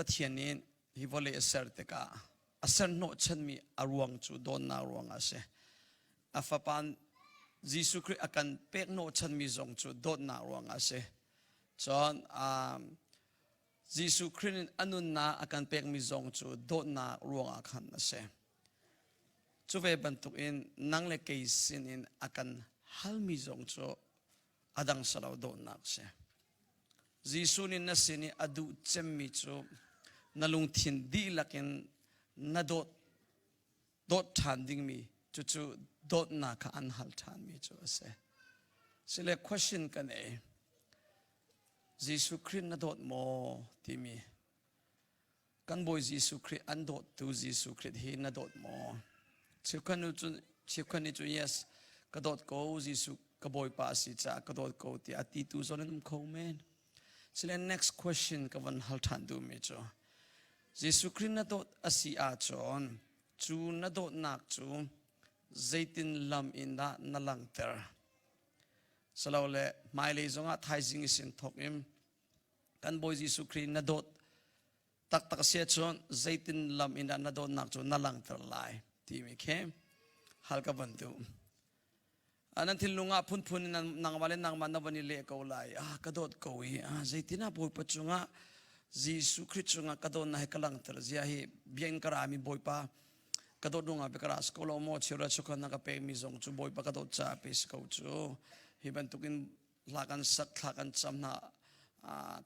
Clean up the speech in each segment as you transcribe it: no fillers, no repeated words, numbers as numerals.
Pathian nih hi vawlei a ser tikah a ser hnawhchanmi a ruang cu dawtnak ruangah a si. A fapa Jesuh Khrih a kan pek hnawhchanmi zong cu dawtnak ruangah a si. Cun um, Jesuh Khrih nih a nunnak a kan pekmi zong cu dawtnak ruangah khan a si. Cu ve bantukin nang le kei sinin a kan halmi zong cu a dang salo dawtnak a si. Jesuh nih na sin i a duh cemmi cu na lungthin dihlak in na dawt dawt ṭhan dingmi cucu dawtnak kha an hal ṭhanmi cu a si. Sile question kan ei. Jesuh Khrih na dawt maw timi kan Bawi Jesuh Khrih an dawttu Jesuh Khrih hi na dawt maw? Cheukhat nu cu cheukhat nih cun yes ka dawt ko Jesuh ka Bawipa a si caah ka dawt ko tiah a ti tu zawn an um kho men. Sile next question ka van hal ṭhan duhmi cu Jesuh Khrih na dawt a si ahcun cu na dawtnak cu zeitin lam in dah na langhter? Silole hmailei zongah thaizing i sin thawk in kan Bawi Jesuh Khrih na dawt taktak si ahcun zeitin lam in dah na dawtnak cu na langhter lai timi khi hal ka van duh. Nan thinlung ah phunphun in nangmah le nangmah na van i leh ko lai. Ah, ka dawt ko i ah, zeitin ah Bawipa cungah Jesuh Khrih cungah ka dawtnak hi ka langhter zia hi bia in ka rami Bawipa ka dawt ruangah pe ka ra si ko lo maw chira chukhan na ka pekmi zong cu Bawipa ka dawt caah pe si ko cu hi bantukin hla kan sak thla kan cam hna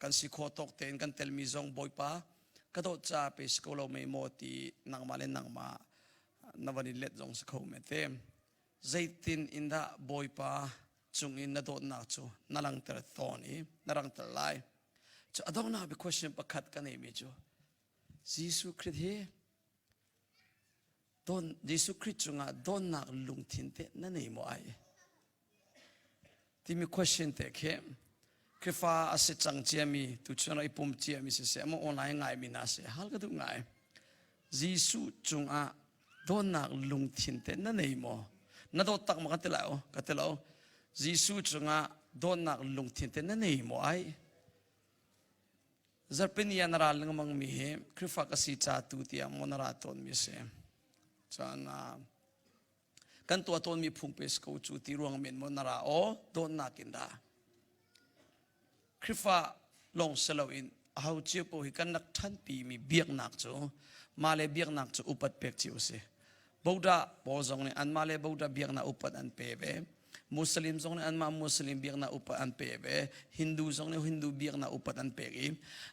kan si khawh tawk tein kan telmi zong Bawipa ka dawt caah pe si ko lo mei maw ti nangmah le nangmah na van i let zong si kho me te zeitin in dah Bawipa cung in na dawtnak cu na langter tawn i na rangter lai cu a donghnak bi question pakhat ka neimi cu Jesuh Khrih hi don Jesuh Khrih cungah donnak lungthin te na nei maw ai Timi question te khi Khrihfa a si cang ciami tuchun ah i pum ciami siseh maw online ngaimi hna seh hal ka duh ngai. Jesuh cungah dawtnak lungthin te na nei maw? Na dawt tak maw ka ti lai ka ti lo. Jesuh cungah dawtnak lungthin te na nei maw ai? Zarhpini ah na ral lengmang mi hi Khrihfa ka si ca tu tiah maw na ra tawn mi si. Cun kan tuah tawnmi phung pe ko cu ti ruang men maw na ra aw dawtnak in dah Khrihfa lawng si loin aho cio paoh hi kan rak ṭhanpi mi biaknak cu mah le biaknak cu upat pek cio si Buddha pawl zong nih anmah le Buddha biaknak upat an pe ve Muslim zong nih anmah Muslim biaknak upat an pe ve. Hindu zong nih Hindu biaknak upat an pek i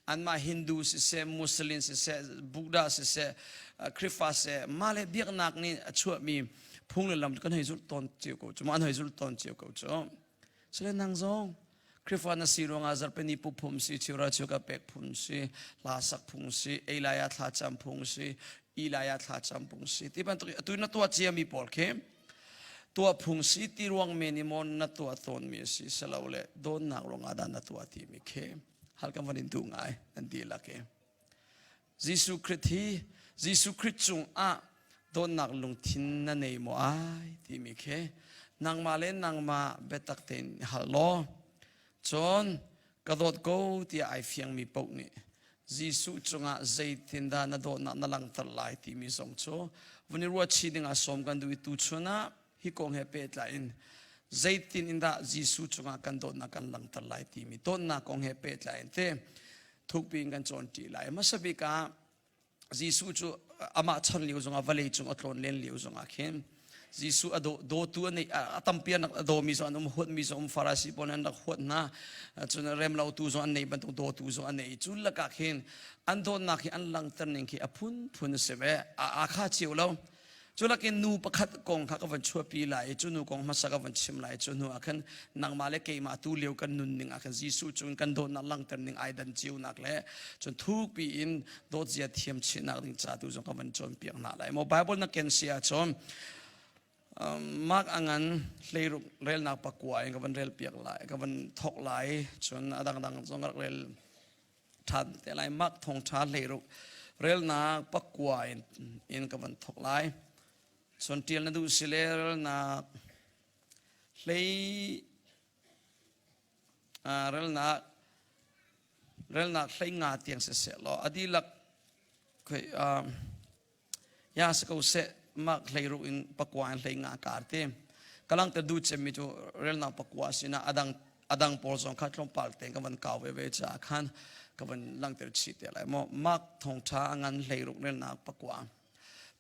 anmah Hindu siseh, Muslim siseh, Buddha siseh, Khrihfa siseh, mah le biaknak nih a chuahmi phung le lam kan hei zulh tawn cio ko cu. Mah an hei zulh tawn cio ko cu. Sile nang zong Khrihfa na si ruangah zarhpini pu phung si, chiura chiu ka pek phung si, hla sak phung si, ei lai ah thlacam phung si, i lai ah thlacam phung si. Ti bantuk atu na tuah ciami pawl khi tuah phung si ti ruang men i maw na tuah tawnmi a si silole dawtnak ruangah dah na tuah timi khi hal kan van in duh ngai nan dihlak i Jesuh Khrih hi Jesuh Khrih cungah dawtnak lungthin na nei maw ai timi khi nangmah le nangmah biatak tein hal law cun ka dawt ko tiah ai fiangmi paoh nih Jesuh cungah zeitindah na dawtnak na langhter lai timi zong cu vun i ruat chih dingah sawm kan duh i tuchun ah hi kong he pehtlai in zeitin in dah Jesuh cungah kan dawtnak kan langhter lai timi dawtnak kong he pehtlai in te thukpi in kan cawn ṭi lai. Hmasa bik ah Jesuh cu amah chan lio zongah vawlei cung a tlawn len lio zongah khin Jesuh a dawtu a nei a tampi an rak dawmi zong an um huatmi zong um Farasi pawl an rak huat hna cun remlotu zong an nei bantuk dawtu zong an nei cu lakah khin an dawtnak hi an langhter ning khi a phunphun a si ve a kha cio lo Cu lakin nu pakhat kong kha ka van chuahpi lai i cu nu kong hmasa ka van chim lai cu hnu ah khan nangmah le keimah tu lio kan nunning ah khan Jesuh cu kan dawtnak langhter ning ai dan cio nak le cun thukpi in dawt zia thiam chinnak ding ca tu zong ka van cawnpiak hna lai. Maw Bible na ken si ahcun Mark angan hleiruk relnak pakua in ka van rel piak lai ka van thok lai cun a dangdang zong rak rel ṭhan te lai mak thawngṭha hleiruk relnak pakua in, in ka van thok lai cun ṭial na duh si le relnak hlei relnak relnak hlei nga tiang siseh law a dihlak Khoi ya si ko seh mak hlei ru in pakua in hlei nga kar te kalang te du cem mi cu relnak pakua sina adang adang pawl zong kha tlawmpal te ka van kau ve ve cha khan ka van langter chi te lai mo mak thong tha ngan hlei ruk relnak pakua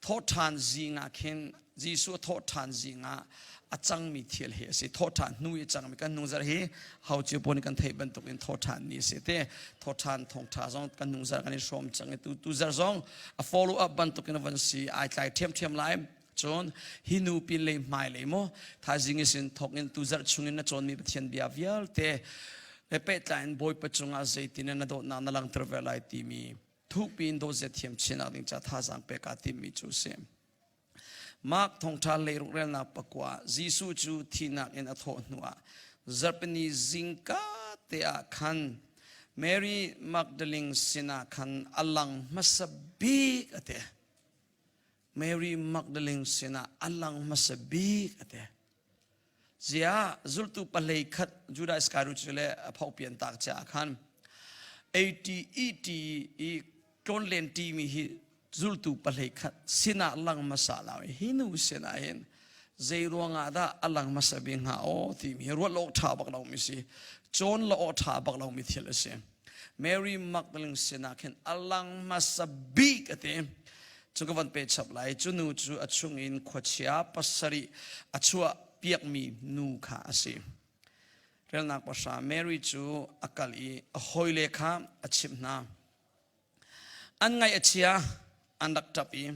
Thawhṭhan zing ah khin Jesuh a thawhṭhan zing ah a cangmi thil hi a si. Thawhṭhan hnu i a cangmi kan hnungzarh hi ho cio pawl nih kan theih bantukin thawhṭhan ni a si te. Thawhṭhan thawngṭha zong kan hnungzarh kan i hrawm cang i tu tuzarh zong a follow up bantukin a van si ai tlai ṭhiamṭhiam lai. Cun hi nu pin lei hmai lei maw thaizing i sin thawk in tuzarh chungin na cawnmi Pathian bia vialte he pehtlai in Bawipa cungah zeitin na dawtnak na langhter ve lai timi thukpi in dawtzia thiam chinnak ding ca thazaang pek aa timmi cu a si. Mark thawngṭha leiruk relnak pakua Jesuh cu thihnak in a thawh hnuah zarhpini zingka te ah khan Mary Magdalene sinah khan a lang hmasa bik a ti. Mary Magdalene sinah a lang hmasa bik a ti. Ziah zultu pahlei khat Judah Iskariot cu le a phopian tak caah khan ATET i tlawnlen timi hi zultu pahlei khat sinah lang hmasa lo hi nu sinah hin zei ruangah dah a lang hmasa bik hnga aw timi hi ruat lo awk ṭha bak lomi si cawn lo awk ṭha bak lomi thil a si Mary Magdalene sinah khin a lang hmasa bik a ti. Cu ka van pe chap lai. Cu nu cu a chungin khuachia pasarih a chuah piakmi nu kha a si. Relnak pahra Mary cu a kal i a hawile kha a chimh hna. An ngaih a chia, an rak ṭap i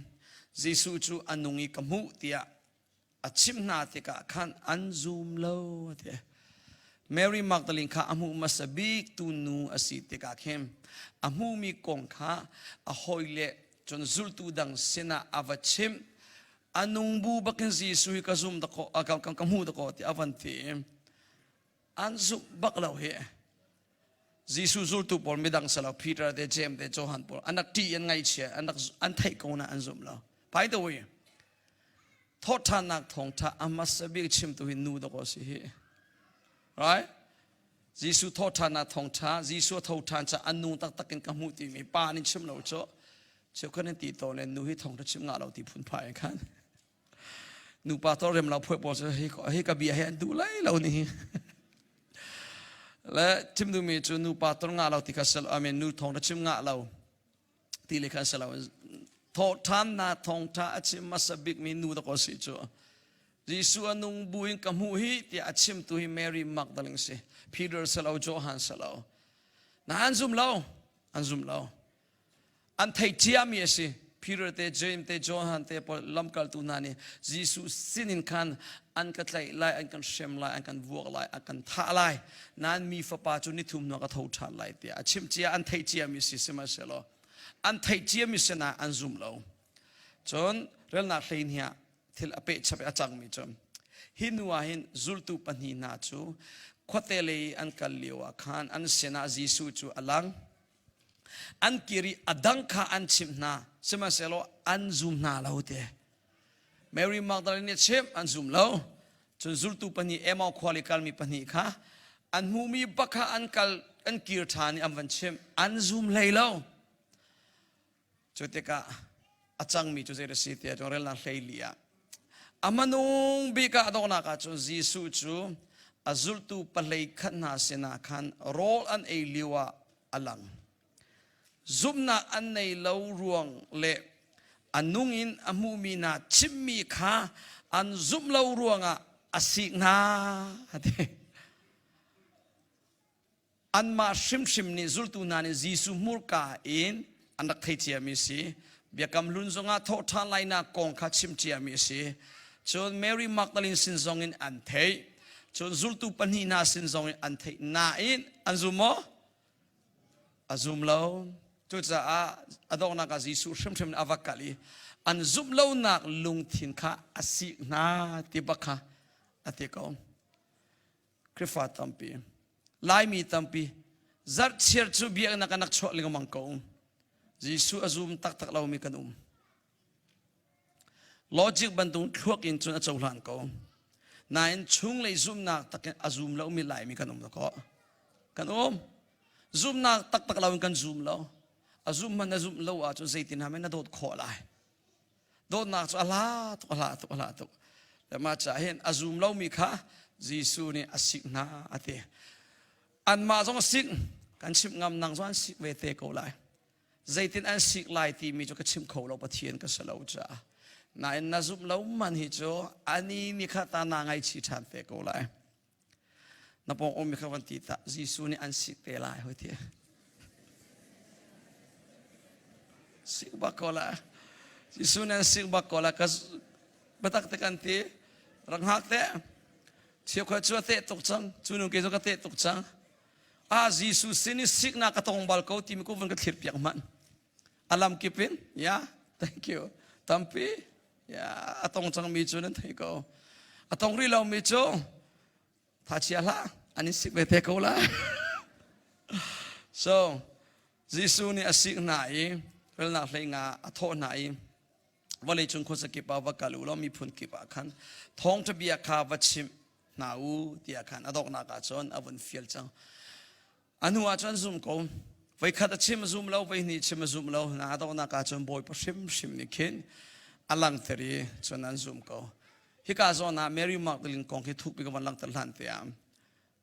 Jesuh cu a nung i ka hmuh tiah a chimh hna tikah khan an zum lo a ti. Mary Magdalene kha a hmuh hmasa bik tu nu a si tikah khin a hmuhmi kong kha a hawile cun zultu dang sinah a va chimh. A nung bu bakin Jesuh hi ka zum dakaw ka hmu dakaw ti a van ti. An zumh bak lo hi. Jesuh zultu pawl midang salo Peter te James te Johan pawl an rak ṭih an ngaihchia an rak an theih ko na an zum lo. By the way, thawhṭhannak thawngṭha a hmasa bik chimtu hi nu dawk a si hi. Right? Jesuh thawhṭhannak thawngṭha, Jesuh a tho ṭhan ca an nu taktak in ka hmuh timi pa nih chim lo cu cheukhat in ti tawn le nu hi thawngṭha chim ngah lo ti phunphai in khan. Nupa to rem lo phuai pawl cu hi hi ka bia hi an duh lai lo ni. Le chim duhmi cu nupa ton ngah lo ti kha sel I mean nu thawngṭha chim ngah lo ti le khan selo thawhṭhannak thawngṭha a chim hmasa bikmi nu dakaw si cu Jesuh a nung buin ka hmuh hi tiah a chimtu hi Mary Magdalene si Peter selo Johan selo na an zum lo an zum lo an thei ciami a si Peter te James te Johan te pawl lamkaltu hna nih Jesuh sinin khan an ka tlaih lai an kan hrem lai an kan vuak lai an kan thah lai nain mi fapa cu nithum hnu ka tho ṭhan lai tiah a chimh cia an theih ciami si sihmanhsehlaw an theih ciami sinah an zum lo cun relnak hlei hnih ah thil a peh chap i a cangmi cu hi nu ah hin zultu pahnih hna cu khuate lei an kal lio ah khan an sinah Jesuh cu a lang an kir i a dang kha an chimh hna sihmanhsehlaw an zum hna lo te Mary Magdalene nih chimh an zum lo. Cun zultu pahnih Emau khua i kalmi pahnih kha an hmuhmi bak kha an kal an kir ṭhan i an van chimh. An zum hlei lo. Cu tikah a cangmi cu zei a si tiah cun relnak hlei li ah a hmanung bik ah a donghnak ah cun Jesuh cu a zultu pahlei khat hna sinah khan rawl an ei lio ah a lang. Zumhnak an nei lo ruang le a nung in a hmuhmi hna chimmi kha an zumh lo ruangah a sik hna a ti. Anmah hrimhrim nih zultu hna nih Jesuh hmurka in an rak thei ciami a si. Biakam hlun zongah thawhṭhan lainak kong kha chim ciami a si. Cun Mary Magdalene sin zongin an theih. Cun zultu pahnih hna sin zongin an theih nain an zum maw? A zum lo. Cucaah a donghnak ah Jesuh hrimhrim a va kal i an zumh lonak lungthin kha a sik hna ti bak kha a ti ko. Khrihfa tampi, Laimi tampi, zarhchiar cu biaknak an rak chuah lengmang ko. Jesuh a zum taktak lomi kan um. Logic bantuk thluak in cun a cohlan ko. Nain chunglei zumhnak tak in a zum lomi Laimi kan um ko. Kan um. Zumhnak taktak lo in kan zum lo. A zumh man na zumh lo ahcun zeitin hme na dawt khawh lai? Dawtnak cu a hla tuk, a hla tuk, a hla tuk. Le mah caah hin a zum lomi kha Jesuh nih a sik hna a ti. Anmah zong a sik, kan chimh ngam nang zong an sik ve te ko lai. Zeitin an sik lai timi cu ka chim kho lo Pathian ka si lo caah. Nain na zumh lo man hi cu ani ni kha ta na ngaihchih ṭhan te ko lai. Na pawng ummi kha van ti ta Jesuh nih an sik te lai hoi ti. Sik bak ko la. Jesuh nih an sik bak ko la. Ka biatak te kan ti. Rak hngak te. Cheukhat cu a teh tuk cang. Cu nu ke cu ka teh tuk cang. Ah Jesuh sin i siknak ka tong bal ko timi ku van ka thlir piak hmanh. A lam kip in. Yeah, thank you. Tampi. Yeah, a tong cangmi cu nan thei ko. A tong rih lomi cu tha chia hlah. An in sik ve te ko lai. so, Jesuh nih a sik hna i relnak hlei nga a thawh hna i vawlei cung khuazakip ah va kal u law miphun kip ah khan thawngṭha bia kha va chimh hna u tiah khan a donghnak ah cun a vun fial cang. A hnu ah cun zum ko. Voikhat a chim a zum lo, voihnih chim a zum lo. Na a donghnak ah cun Bawipa hrimhrim nih khin a langhter i cun an zum ko. Hika zawn ah Mary Magdalene kong hi thukpi ka van langhter hlan te ah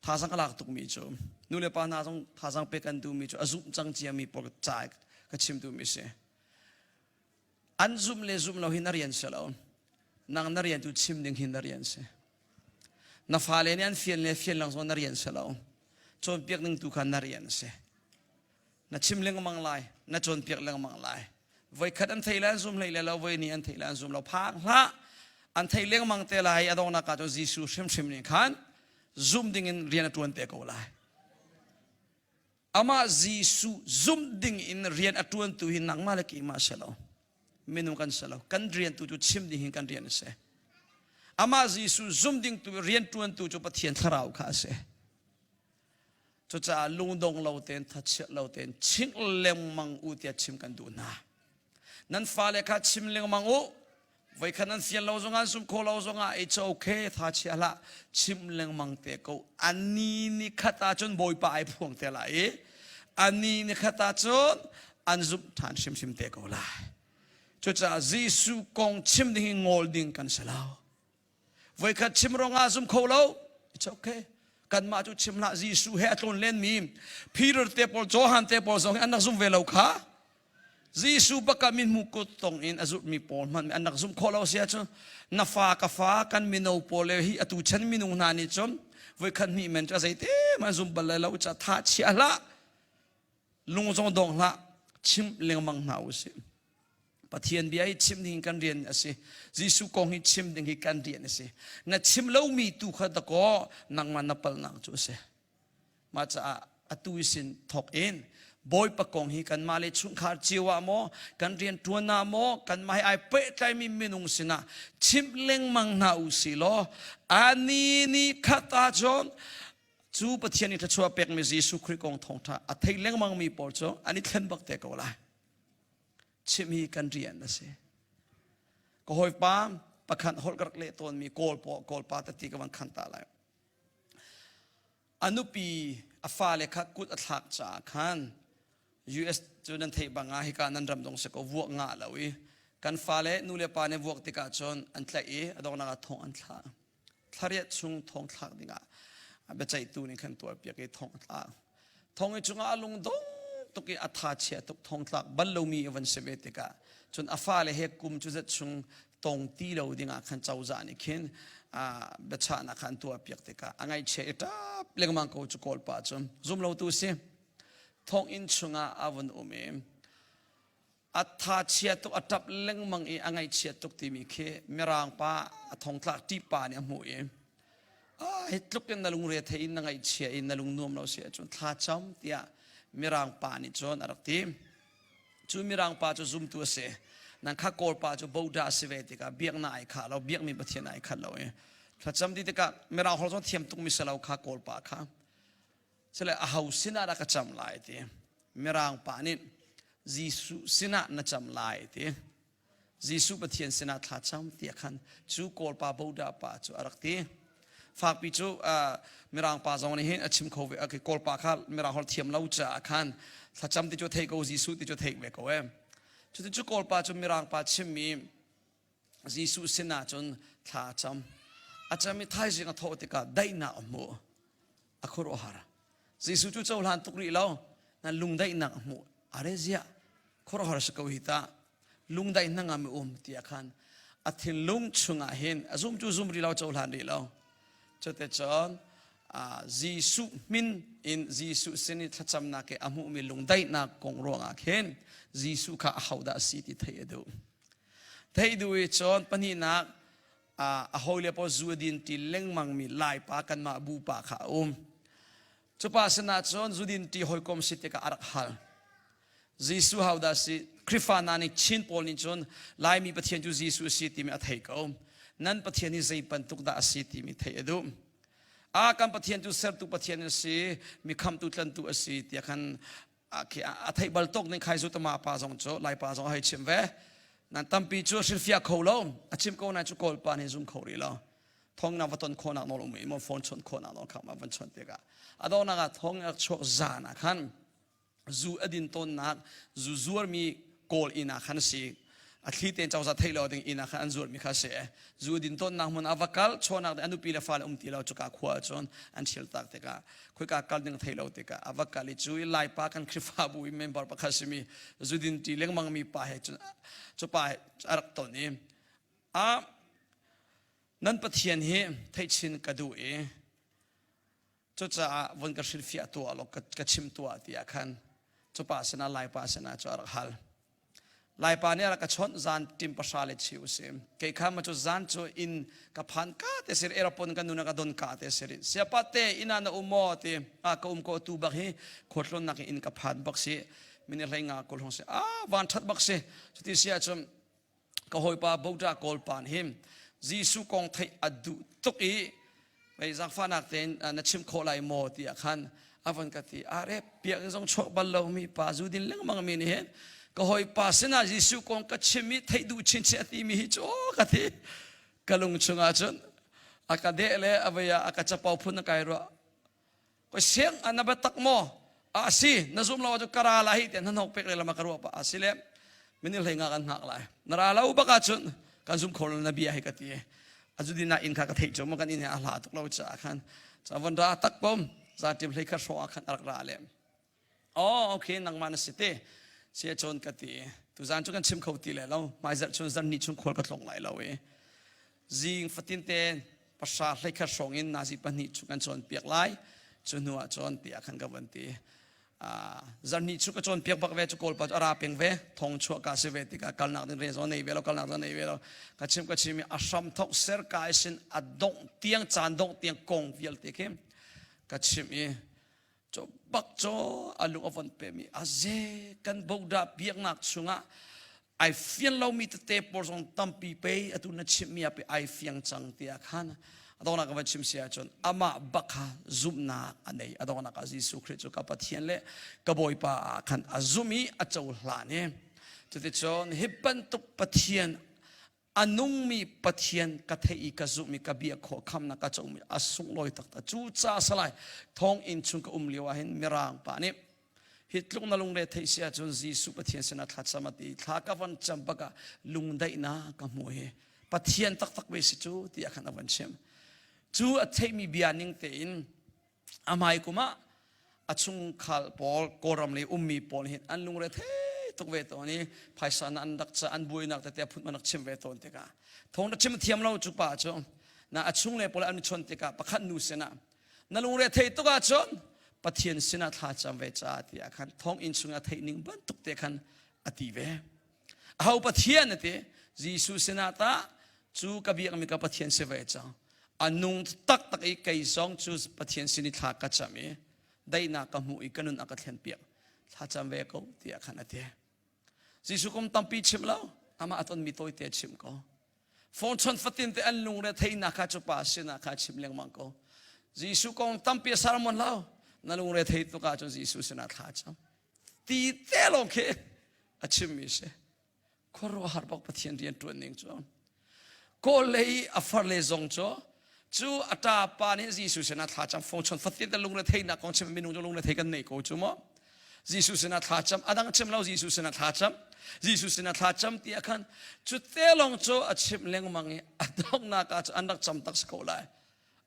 thazang ka lak tukmi cu nu le pa hna zong thazang pek an duhmi cu a zumh cang ciami pawl ca ka chim duhmi si. An zumh le zumh lo hi na rian si lo. Nang na rian tu chim ding hi na rian si. Na fale nih an fian le fian lang zong na rian si lo. Cawnpiak ning tu kha na rian si. Na chim lengmang lai, na cawnpiak lengmang lai. Voikhat an thei le an zum hlei le lo, voi ni an thei le an zum lo. Phak hlah. An thei lengmang te lai a donghnak ah cun Jesuh hrimhrim nih khan zum ding in rian a ṭuan te ko lai. Amah Jesuh zumh ding in rian a ṭuantu hi nangmah le keimah si lo. Minung kan si lo. Kan rian tu cu chim ding hin kan rian a si. Amah Jesuh zum ding tu rian ṭuantu cu Pathian thlarau kha a si. Cucaah lungdong lo tein thachiat lo tein chingh lengmang u tiah chim kan duh hna. Nan fale kha chim lengmang u. Voikhat nan fian lo zongah sum kho lo zongah it's okay tha chia hlah chim lengmang te ko. Ani ni khat ahcun Bawipa ai phuang te lai i ani ni khat ahcun an zumh ṭhan hrimhrim te ko lai. Cucaah Jesuh kong chim ding hi ngol ding kan si lo. Voikhat chim ruangah zum kho lo. It's okay. Kanmah cu chim hlah Jesuh he a tlawn lenmi Peter te pawl Johan te pawl zong hi an rak zum ve lo kha. Jesuh baka min hmu kut tong in a zulhmi pawl hmanh an rak zumh khawh lo si ahcun na fa ka fa kan mino pawl le hi atu chan minung hna nih cun voikhat hnih men cu a zeite man zum bal lai lo ca tha chia hlah lung zong dong hlah chim lengmang hna u sih. Pathian bia hi chim ding kan rian a si. Jesuh kong hi chim ding hi kan rian a si. Na chim lomi tu kha dakaw nangmah na palnak cu a si. Mah caah atu sin thawk in Bawipa kong hi kanmah le chungkhar cio ah maw kan rian ṭuan ah maw kanmah he ai pehtlaimi minung sinah chimh lengmang hna u si law ani ni khat ahcun cu Pathian nih thluachuah pekmi Jesuh Khrih kong thawngṭha a thei lengmangmi pawl cu an i thlen bak te ko lai. Chimh hi kan rian a si. Ka hawipa pakhat holh ka rak leh tawnmi Kawl Kawlpa tati ka van khan ta lai. A nupi a fale kha kut a thlak caah khan US cu nan theih bang ah hika nan ram zong si ko vuak ngah lo i kan fale nu le pa nih vuak tikah cun an tlaih i a donghnak ah thong an thlah. Thlariat chung thong thlak dingah biaceihtu nih khan tuahpiak i thong a tla. Thong i chungah a lungdong tuk i a tha chia tuk thong tlak bal lomi a van si ve tikah cun a fale he kum cu zat chung tong ti lo dingah khan cozah nih khin biachahnak kha an tuahpiak tikah a ngaihchia i ṭap lengmang ko cu kawl pa cu zumlotu si thonginn chungah a vun um i a tha chia tuk a ṭap lengmang i a ngaihchia tuk timi khi mirang pa a thongtlak ṭi pa nih a hmuh i hi tluk in na lungre thei in na ngaihchia in na lung nuam lo si ahcun thla cam tiah mirang pa nih cun a rak ti cu mirang pa cu zumtu a si nan kha kawl pa cu boda a si ve tikah biaknak ai khah lo biakmi pathian ai khat lo i thlacam ti tikah mirang holh zong thiam tukmi si lo kha kawl pa kha Sile aho sinah dah ka cam lai ti. Mirang pa nih Jesuh sinah na cam lai ti. Jesuh Pathian sinah thla cam tiah khan cu Kawlpa Boda pa cu a rak ti. Fakpi cu Mirang pa zong nih hin a chim kho ve. Kawl pa kha Mirang holh thiam lo caah khan thlacam ti cu thei ko Jesuh ti cu theih ve ko e. Cuti cu Kawl pa cu Mirang pa chimmi Jesuh sinah cun thla a cam. A cam i thaizing a thawh tikah daihnak a hmuh. A khuaruahhar. Jesuh cu cohlan tuk rih lo. Na lungdaihnak a hmuh. Are ziah khuaruahhar si ko hi ta. Lungdaih hnangam i um tiah khan a thinlung chungah hin a zum cu zum rih lo cohlan rih lo. Cuticun Jesuh min in Jesuh sin i thlacamnak i a hmuhmi lungdaihnak kong ruangah khin Jesuh kha ahodah a si ti theih a duh. Theih duh i cun pahnihnak a hawile pawl zu a din ti lengmangmi Laipa kanmah bu pa kha a um. Cu pa sinah cun zu din ti hawikom si tikah a rak hal. Jesuh hodah si? Khrihfa hna nih Chin pawl nih cun Laimi Pathian cu Jesuh a si timi a thei ko. Nan Pathian hi zei bantuk dah a si timi theih a duh. A kan Pathian cu sertu Pathian a si, mi khamtu tlantu a si tiah khan a theih bal tuk ning khai zu tama pa zong cu Laipa zong a hei chim ve. Nan tampi cu hrilhfiah kho lo, a chim ko na cu Kawl pa nih zum kho rih lo. Thong na va ton khawhnak nawl um i mo phone chawnh khawhnak nawl kha ma van chawnh tikah a donghnak ah thong rak chuak zan ah khan zu a din tawnnak zu zuarmi kawl inn ah khan a si a thli tein cozah theih lo ding inn ah khan an zuarmi kha a si zu din tawnnak hmun ah va kal chawnak a nupi le fale um ti lo cuka khua ahcun an thil tak tikah khoika kal ding theih lo tikah a va kal i cu i laipa kan Khrihfabu i member pakhat simi zu din ti lengmang mi pa he cun cu pa he a rak ton i a nan Pathian hi theihchin ka duh i Cucaah vun ka hrilhfiah tuah law ka chim tuah tiah khan cu pa sinah Laipa sinah cu a rak hal. Laipa nih a rak ka chawnh zan tim pahra le chiu si. Kei kha ma cu zan cu inn ka phan ka te sir airport kan nuna ka don ka te sir. Siapa te inn ah na um maw ti a ka um ko tu bak hi khuatlon nak in ka phan bak si. Mini hlei nga kul hong si. A van that bak si. Cuti si ahcun ka hawipa Boda Kawl pa nih Jesuh kong theih a duh tuk i mei zaangfahnak tein na chim khawh lai maw tiah khan a von ka ti are piak zong chuak bal lomi pa zu din lengmang mi nih hin ka hawipa sinah Jesuh kong ka chim i theih duh chinchin a timi hi cu ka ti ka lung chungah cun a ka deh le a vei ah a ka capo phun a kai ruah Ko siang na biatak maw? A si, na zum lo ahcun ka ra lai tiah hnahnawk pek le lama ka ruah pah. A si le minung hlei nga kan hngak lai. Na ra lo bak ahcun kan zum kho lo na bia hi ka ti. A zu din inn kha ka theih cu ma kan inn he a hla tuk lo caah khan ca von ra tak pom za tim hlei kha hrawng ah khan a rak ra le. Oh, okay, nangmah na si te. Sia cun ka ti. Tuzan cu kan chim kho ti le lo. Hmaizarh cun zarhni chung khual ka tlong lai lo i. Zing fatin te pahra hleikhat hrawng in nazi pahnih cu kan cawnpiak lai. Cu hnu ah cawn tiah khan ka van ti. Zarhni cu ka cawnpiak bak ve cu Kawlpa cu a ra peng ve. Thong chuah ka si ve tikah kalnak ding re zong nei ve lo, kalnak zong nei ve lo. Ka chim ka chim i a hram thok ser ka isin a dongh tiang caan dongh tiang kong vialte khi ka chim i Cu bak cu a lung a von pemi a ze kan boda biaknak chungah ai fian lomi tete pawl zong tampi pei atu na chimmi ah pe ai fiang cang tiah khan adongnak ka van chim si ahcun amah bak kha zumhnak a nei adongnak ah Jesuh Khrih cu ka Pathian le ka Bawipa ah khan a zum i a cohlan i cuticun hi bantuk Pathian a nungmi Pathian ka theih i ka zumh i ka biak khawh khamnak ka comi a sunglawi taktak cu ca salai thonginn chung ka um lio ah hin mirang pa nih hi tluk na lungre theih si ahcun Jesuh Pathian sinah thlacam a ti thla ka van cam bak ah lungdaihnak ka hmu hi Pathian taktak ve si cu tiah khan a van chim cu a theihmi bia ning tein A hmai kum ah a chungkhal pawl Kawlram lei ummi pawl hin an lungre thei tuk ve tawn i phaisa na an rak ca an buainak tete phun man rak chim ve tawn tikah thong rak chim thiam lo cu pa cu na a chung le pawl an i chon tikah pakhat nu sinah na lungre thei tuk ahcun Pathian sinah thla cam ve ca tiah khan thong inn chung a theih ning bantuk te khan a ti ve aho Pathian a ti Jesuh sinah tah cu ka biakmi ka Pathian si ve cang a nung taktak i kei zong cu Pathian sin i thla ka cam i daihnak ka hmuh i ka nun a ka thlen piak thla cam ve ko tiah khan a ti Jesuh kum tampi chim lo amah a tonmi tawite chim ko phone chon fatin te an lungre theihnak kha cu pa sinah kha chim lengmang ko Jesuh kong tampi a sermon lo na lungre thei tuk ahcun Jesuh sinah thla cam ti te lawng khi a chimmi si khuaruahhar bak Pathian rian ṭuan ning cu kawl lei a far le zong cu. Cu a ṭa pa nih Jesuh sinah thla cam phone chon fatin te lungre theihnak kong chim minung cu lungre thei kan nei ko cu maw? Jesuh sinah thla cam adang chim lo Jesuh sinah thla cam Jesuh sinah thla cam ti ah khan cu te lawng cu a chim lengmang i a donghnak ah cu an rak cam tak si ko lai.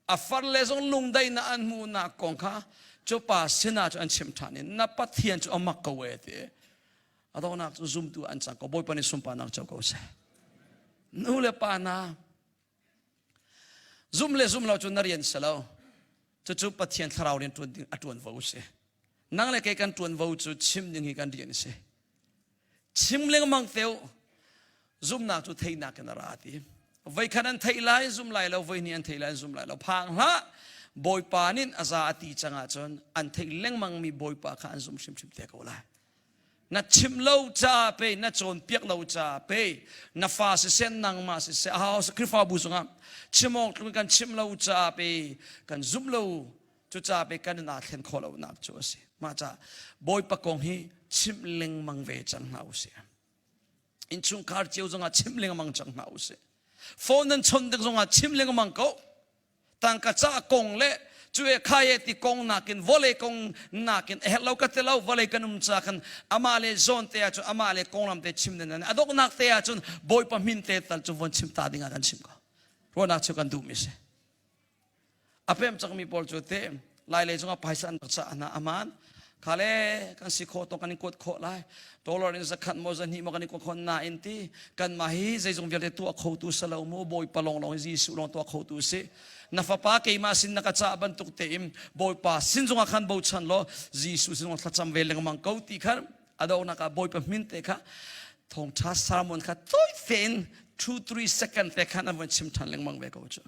A far le zong lungdaihnak an hmuhnak kong kha cu pa sinah cu an chim ṭhan i na Pathian cu a mak ko e ti. A donghnak cu zumtu an cang ko Bawipa nih sunparnak co ko seh. Nu le pa hna Zum le zum lo cu na rian si lo. Cucu Pathian thlarau rian ṭuan ding a ṭuanvo si. Nang le kei kan ṭuanvo cu chim ding hi kan rian si. Chim lengmang teu zumnak cu theihnak in a ra ti. Voikhat an theih lai zum lai lo, voihnih an theih lai zum lai lo. Phang hlah. Bawipa nih a za a ti cang ahcun an theih lengmang mi Bawipa kha an zum hrimhrim te ko lai. Na chim lo ca pe na cawnpiak lo ca pe na fa siseh nangmah siseh a hau Khrihfabu zongah chim awk tluk kan chim lo ca pe kan zumh lo cu ca pe kan aa thlen khawh lo nak cu a si. Mah ca Bawipa kong hi chim lengmang ve cang hna usih. Innchungkhar cio zongah chim lengmang cang hna usih. Phone nan chon tik zongah chim lengmang ko. Tangka ca kong le cu e kha e ti kong nakin vawlei kong nakin a herh lo ka ti lo vawlei kan um ca khan amah le zawn te ah cun amah le konglam te chim den a donghnak te ah cun Bawipa min te tal cu von chim ta ding ah kan chim ko ruahnak cu kan duhmi si a pem cangmi pawl cu te lai lei cungah phaisa an rak cah hna aman Khale kan si khawh tawk kan in kuat khawh lai. Dollar in zakhat maw zahnih maw kan in kuat khawh nain ti kanmah hi zeizong vialte tuah khotu si lo mu Bawipa lawnglawng hi Jesuh lawng tuah khotu si. Na fapa keimah sin na ka cah bantuk tein Bawipa sin zongah khan bochan law Jesuh sin zongah thlacam ve lengmang ko ti khan a donghnak ah Bawipa min te kha thawngṭha sermon kha tawi tein 2 3 second te khan an von chim ṭhan lengmang ve ko cu.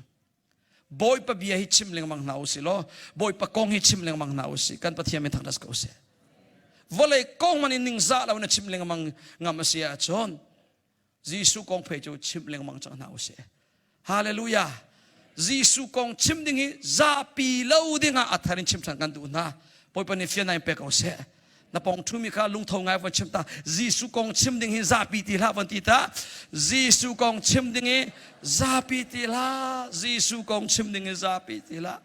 Bawipa bia hi chim lengmang hna usih law Bawipa kong hi chim lengmang hna usih kan Pathian min thangṭhat ko seh. Vawlei kong man in ningzah lo na chim lengmang ngam a si ahcun Jesuh kong phei cu chim lengmang cang hna usih. Hallelujah. Jesuh kong chim ding hi zapi lo dingah a thar in chim ṭhan kan duh hna. Bawipa nih fian in pe ko seh. Na pong ṭhumi kha lungtho ngai von chim ta. Jesuh kong chim ding hi zapi ti hlah von ti ta. Jesuh kong chim ding hi zapi ti hlah. Jesuh kong chim ding hi zapi ti hlah.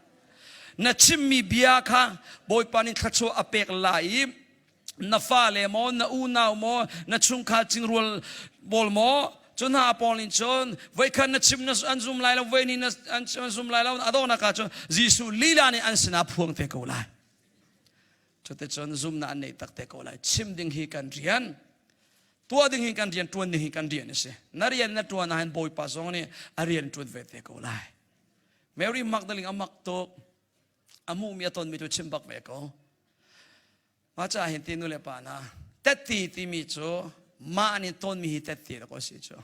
Na chimmi bia kha Bawipa nih thluachuah a pek lai i na fale maw, na unau maw, na chungkhar cingrual pawl maw, cu hna pawl nih cun voikhat na chim na an zum lai lo, voi ni na an zum lai lo, a donghnak ah cun Jesuh lila nih an sinah phuang te ko lai. Cuticun zumnak an neih tak te ko lai. Chim ding hi kan rian. Tuah ding hi kan rian, tuan ding hi kan rian a si. Na rian na tuan ahhin Bawipa zong nih a rian tuan ve te ko lai. Mary Magdalene a mak tuk. A hmuhmi a tonmi cu chim bak ve ko. Mah caah hin ti nu le pa hna, tetti timi cu mah nih tonmi hi tetti rak a si cu.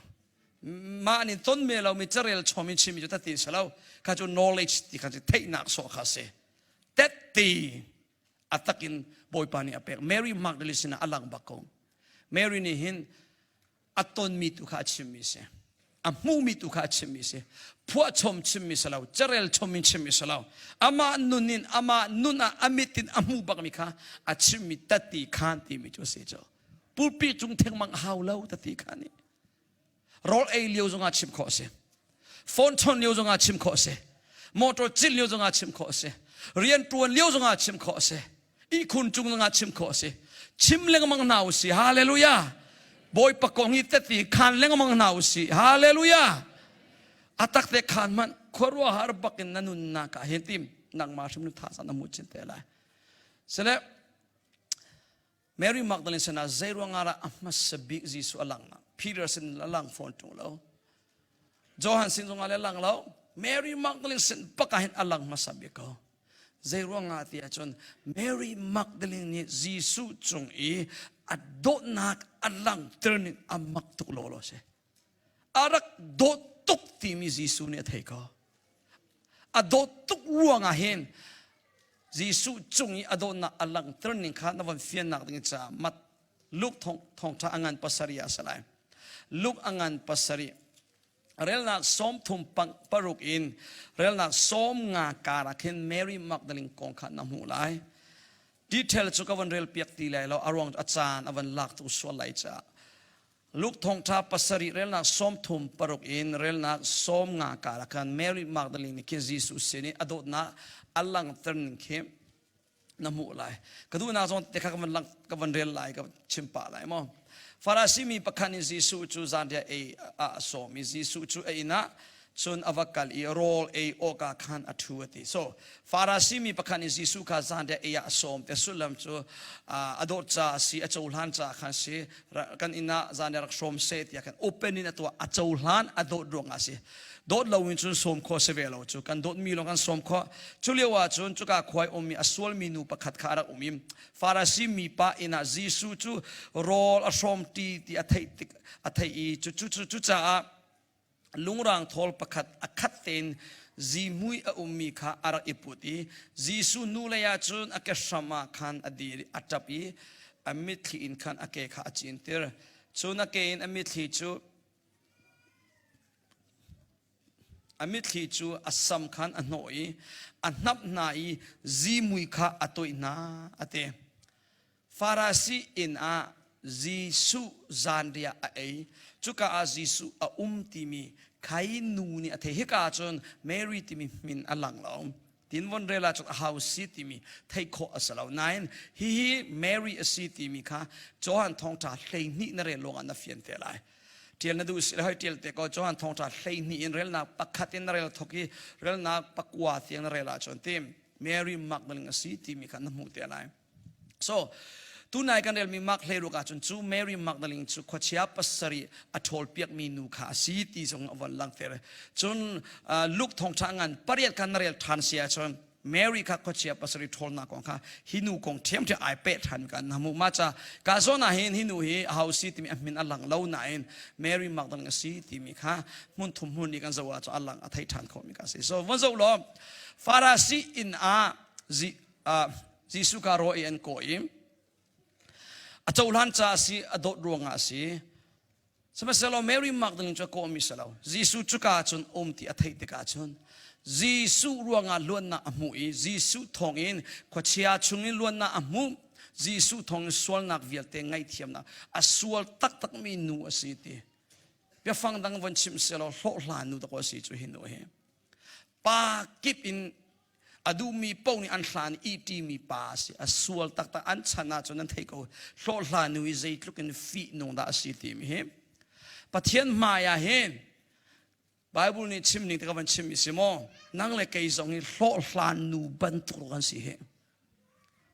Mah nih tonmi lomi carel chom in chimmi cu tetti si lo. Kha cu knowledge ti kha cu theihnak sawh kha a si. Tette a takin Bawipa nih a pek. Mary Magdalene sinah a lang bak ko. Mary nih hin a tonmi tu kha a chimmi si. A hmuhmi tu kha a chimmi si. Phuahchom chimmi si lo, carel chom in chimmi si lo. Amah nun in amah nun ah a mit in a hmuh bakmi kha a chimmi tati khan timi cu a si cu. Pulpit cung thengmang a hau lo tati kha nih. Rawl ei lio zongah chim khawh a si. Phone chawnh lio zongah chim khawh a si. Motor cit lio zongah chim khawh a si. Rian ṭuan lio zongah chim khawh a si. Ihkhun cung zongah chim khawh a si. Chim lengmang hna u si. Hallelujah. Bawipa kong hi teti khan lengmang hna u si. Hallelujah. A tak te khan hmanh khuaruahhar bakin na nunnak ah hin tim nangmah hrim nu tha na mu chin te lai. Sile Mary Magdalene sinah zeiruangah dah a hmasa bik Jesuh a langhnak? Peter sin a lang fawn ṭung lo. Johan sin zongah le lang lo. Mary Magdalene sin bak ah hin a lang hmasa bik ko. Zeiruangah ti ahcun Mary Magdalene nih Jesuh cung i a dawtnak a langhter ning a mak tuk lawlaw si. A rak dawt tuk timi Jesuh nih a thei ko. A dawt tuk ruangah hin Jesuh cung i a dawtnak a langhter ning kha na von fiannak ding caah mat Luke thong thawngṭha a ngan pasarih ah a si lai. Luke a ngan pasarih relnak sawm thum paruk in relnak 50 kar ah khin Mary Magdalene kong kha na hmuh lai. Detail cu ka von rel piak ti lai lo a ruang a caan a von lak tuk sual lai caah. Luke thawngṭha pasarih relnak 36 in relnak 50 karah khan Mary Magdalene nih khin Jesuh sin i a dawtnak a langhter ning khi na hmuh lai. Ka duhnak zong te kha ka van lang ka van rel lai ka chim pah lai maw. Farasi mi pakhat nih Jesuh cu zanriah ei ah a sawm i Jesuh cu a inn ah cun a va kal i rawl ei awkah khan a ṭhu a ti. So Farasi mi pakhat nih Jesuh kha zanriah ei ah a sawm te sullam cu a dawt ca a si, a cohlan ca khan si, kan inn ah zanriah rak hrawm seh tiah khan open in a tuah, a cohlan, a dawt ruangah a si. Dawt lo in cun sawm khawh si ve lo cu kan dawtmi lawng kan sawm khawh. Cu lio ah cun cuka khua i ummi a sualmi nu pakhat kha a rak um i Farasi mi pa inn ah Jesuh cu rawl a hrawm ṭi ti a theih tik a theih i cu cu cucaah lungrang thawl pakhat a khat tein zihmui a ummi kha a rak i put i Jesuh hnulei ah cun a ke hram ah khan a dir i a ṭap i a mitthli in khan a ke kha a cintir. Cun a ke in a mitthli cu a mitthli cu a sam khan a hnawh i a hnamh hna i zihmui kha a toih hna a ti. Farasi inn ah Jesuh zanriah a ei. Cuka ah Jesuh a um timi khai nu nih a thei. Hika ah cun Mary timi min a lang lo. Tin von rel ah cun a hau si timi theih khawh a si lo. Nain hihi Mary a si timi kha Johan thawngṭha 12 na rel lawngah na fian te lai. Ṭial na duh si le hoi ṭial te ko Johan thawngṭha 12 in relnak pakhat in na rel thok i relnak pakua tiang na rel ahcun tim Mary Magdalene a si timi kha na hmuh te lai. So, tunai kan relmi Mark hleiruk ahcun cu Mary Magdalene cu khuachia pasarih a ṭhawlpiakmi nu kha a si ti zong a von langhter. Cun Luke thawngṭha ngan pariat khan na rel ṭhan si ahcun Mary kha khuachia pasarih ṭhawlnak kong kha hi nu kong ṭhiamṭhiam ai peh ṭhan kan hmuh. Mah ca ka zawn ah hin hi nu hi aho si timi a min a lang lo nain Mary Magdalene a si timi kha hmun thum hmun nih kan zoh ahcun a lang a thei ṭhan khawhmi kha a si. So von zoh law Farasi inn ah Jesuh ka raw i an kawh i a cohlan ca a si a dawt ruangah a si sihmanhsehlaw Mary Magdalene cu a kawhmi si lo Jesuh cuka cun um ti a theih tikah cun Jesuh ruangah luatnak a hmuh i Jesuh thawngin khuachia chungin luatnak a hmuh Jesuh thawngin sualnak vialte ngaihthiamnak a sual taktakmi nu a si ti biafang dang von chim selaw hlawhhlan nu dakaw a si cu hi nu hi pa kip in a duhmi paoh nih an hlan i ṭimi pa a si a sual taktak an chan ahcun an theih ko hlawhhlan nu i zeitluk in fihnung dah a si timi hi Pathian hmai ah hin Bible nih chim ning te ka van chim i si maw nang le kei zong hi hlawhhlan nu bantuk kan si hi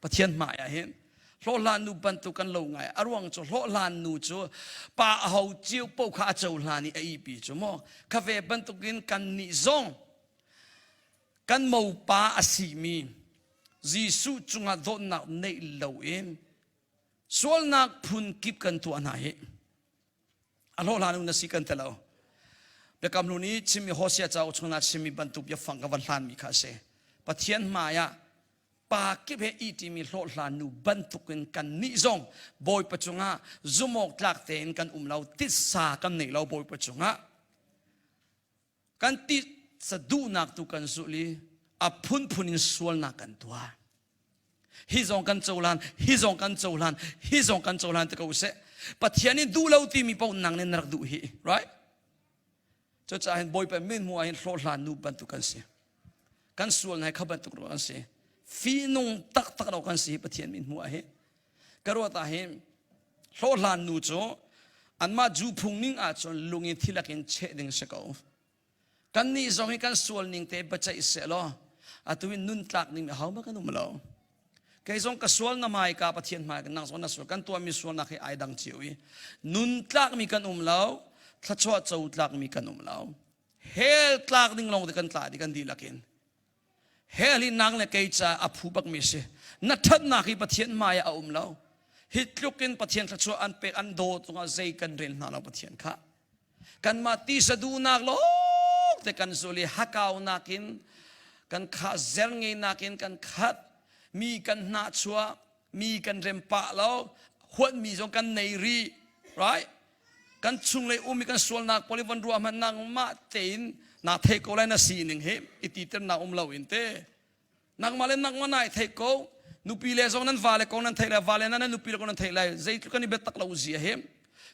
Pathian hmai ah hin hlawhhlan nu bantuk kan lo ngai a ruang cu hlawhhlan nu cu pa a ho cio paoh kha a cohlan i a ihpi cu maw kha ve bantukin kan nih zong Kan mopa a simi Jesuh cungah dawtnak neih loin sualnak phun kip kan tuah hna hi a hlawhhlan na si kan ti lo. Biakam hlun i chimmi Hosea cauk chungah chimmi bantuk biafang ka van hlanmi kha a si. Pathian hmai ah pa kip he itimi hlawhhlan nu bantukin kan nih zong Bawipa cungah zumawk tlak tein kan um lo titsa kan nei lo Bawipa cungah Kan titsa duhnak tu kan zulh i a phunphun in sualnak kan tuah. Hi zong kan cohlan, hi zong kan cohlan, hi zong kan cohlan te ko seh. Pathian nih duh lo timi paoh nang nih na rak duh hi, right? Cucaah hin Bawipa min hmuh ah hin hlawhhlan nu bantuk kan si. Kan sual hna kha bantuk ro kan si. Fihnung taktak ro kan si Pathian min hmuh ah hin. Ka ruat ah hin hlawhhlan nu cu anmah Jew phung ning ahcun lung in thilak in cheh ding si ko. Kannih zong hi kan sual ning te biaceih seh law atu in nun tlak ning ho ma kan um lo. Kei zong ka sual na hmai ka Pathian hmai ka nang zong na sual kan tuahmi sualnak hi ai dang cio i nun tlakmi kan um lo thluachuah co tlakmi kan um lo hell tlak ding lawng te kan tla di kan dihlak in Hell hi nang le kei ca a phu bakmi si. Na ṭhatnak hi Pathian hmai ah a um lo. Hi tluk in Pathian thluachuah an pek an daw cungah zei kan rel hna lo Pathian kha. Kanmah tisa duhnak lawng te kan zul i hakaunak in kan khah zer ngeinak in kan khat mi kan hnahchuah mi kan rem pah lo huatmi zong kan nei rih right kan chunglei um i kan sualnak pawl i von ruah hmanh nangmah tein naa thei ko lai na sining hi i titer na um lo in te nangmah le nangmah nai thei ko nupi le zong nan va le kong nan thei lai va le nan nupi le kong nan thei lai zeitluk kan i biatak lo zia hi.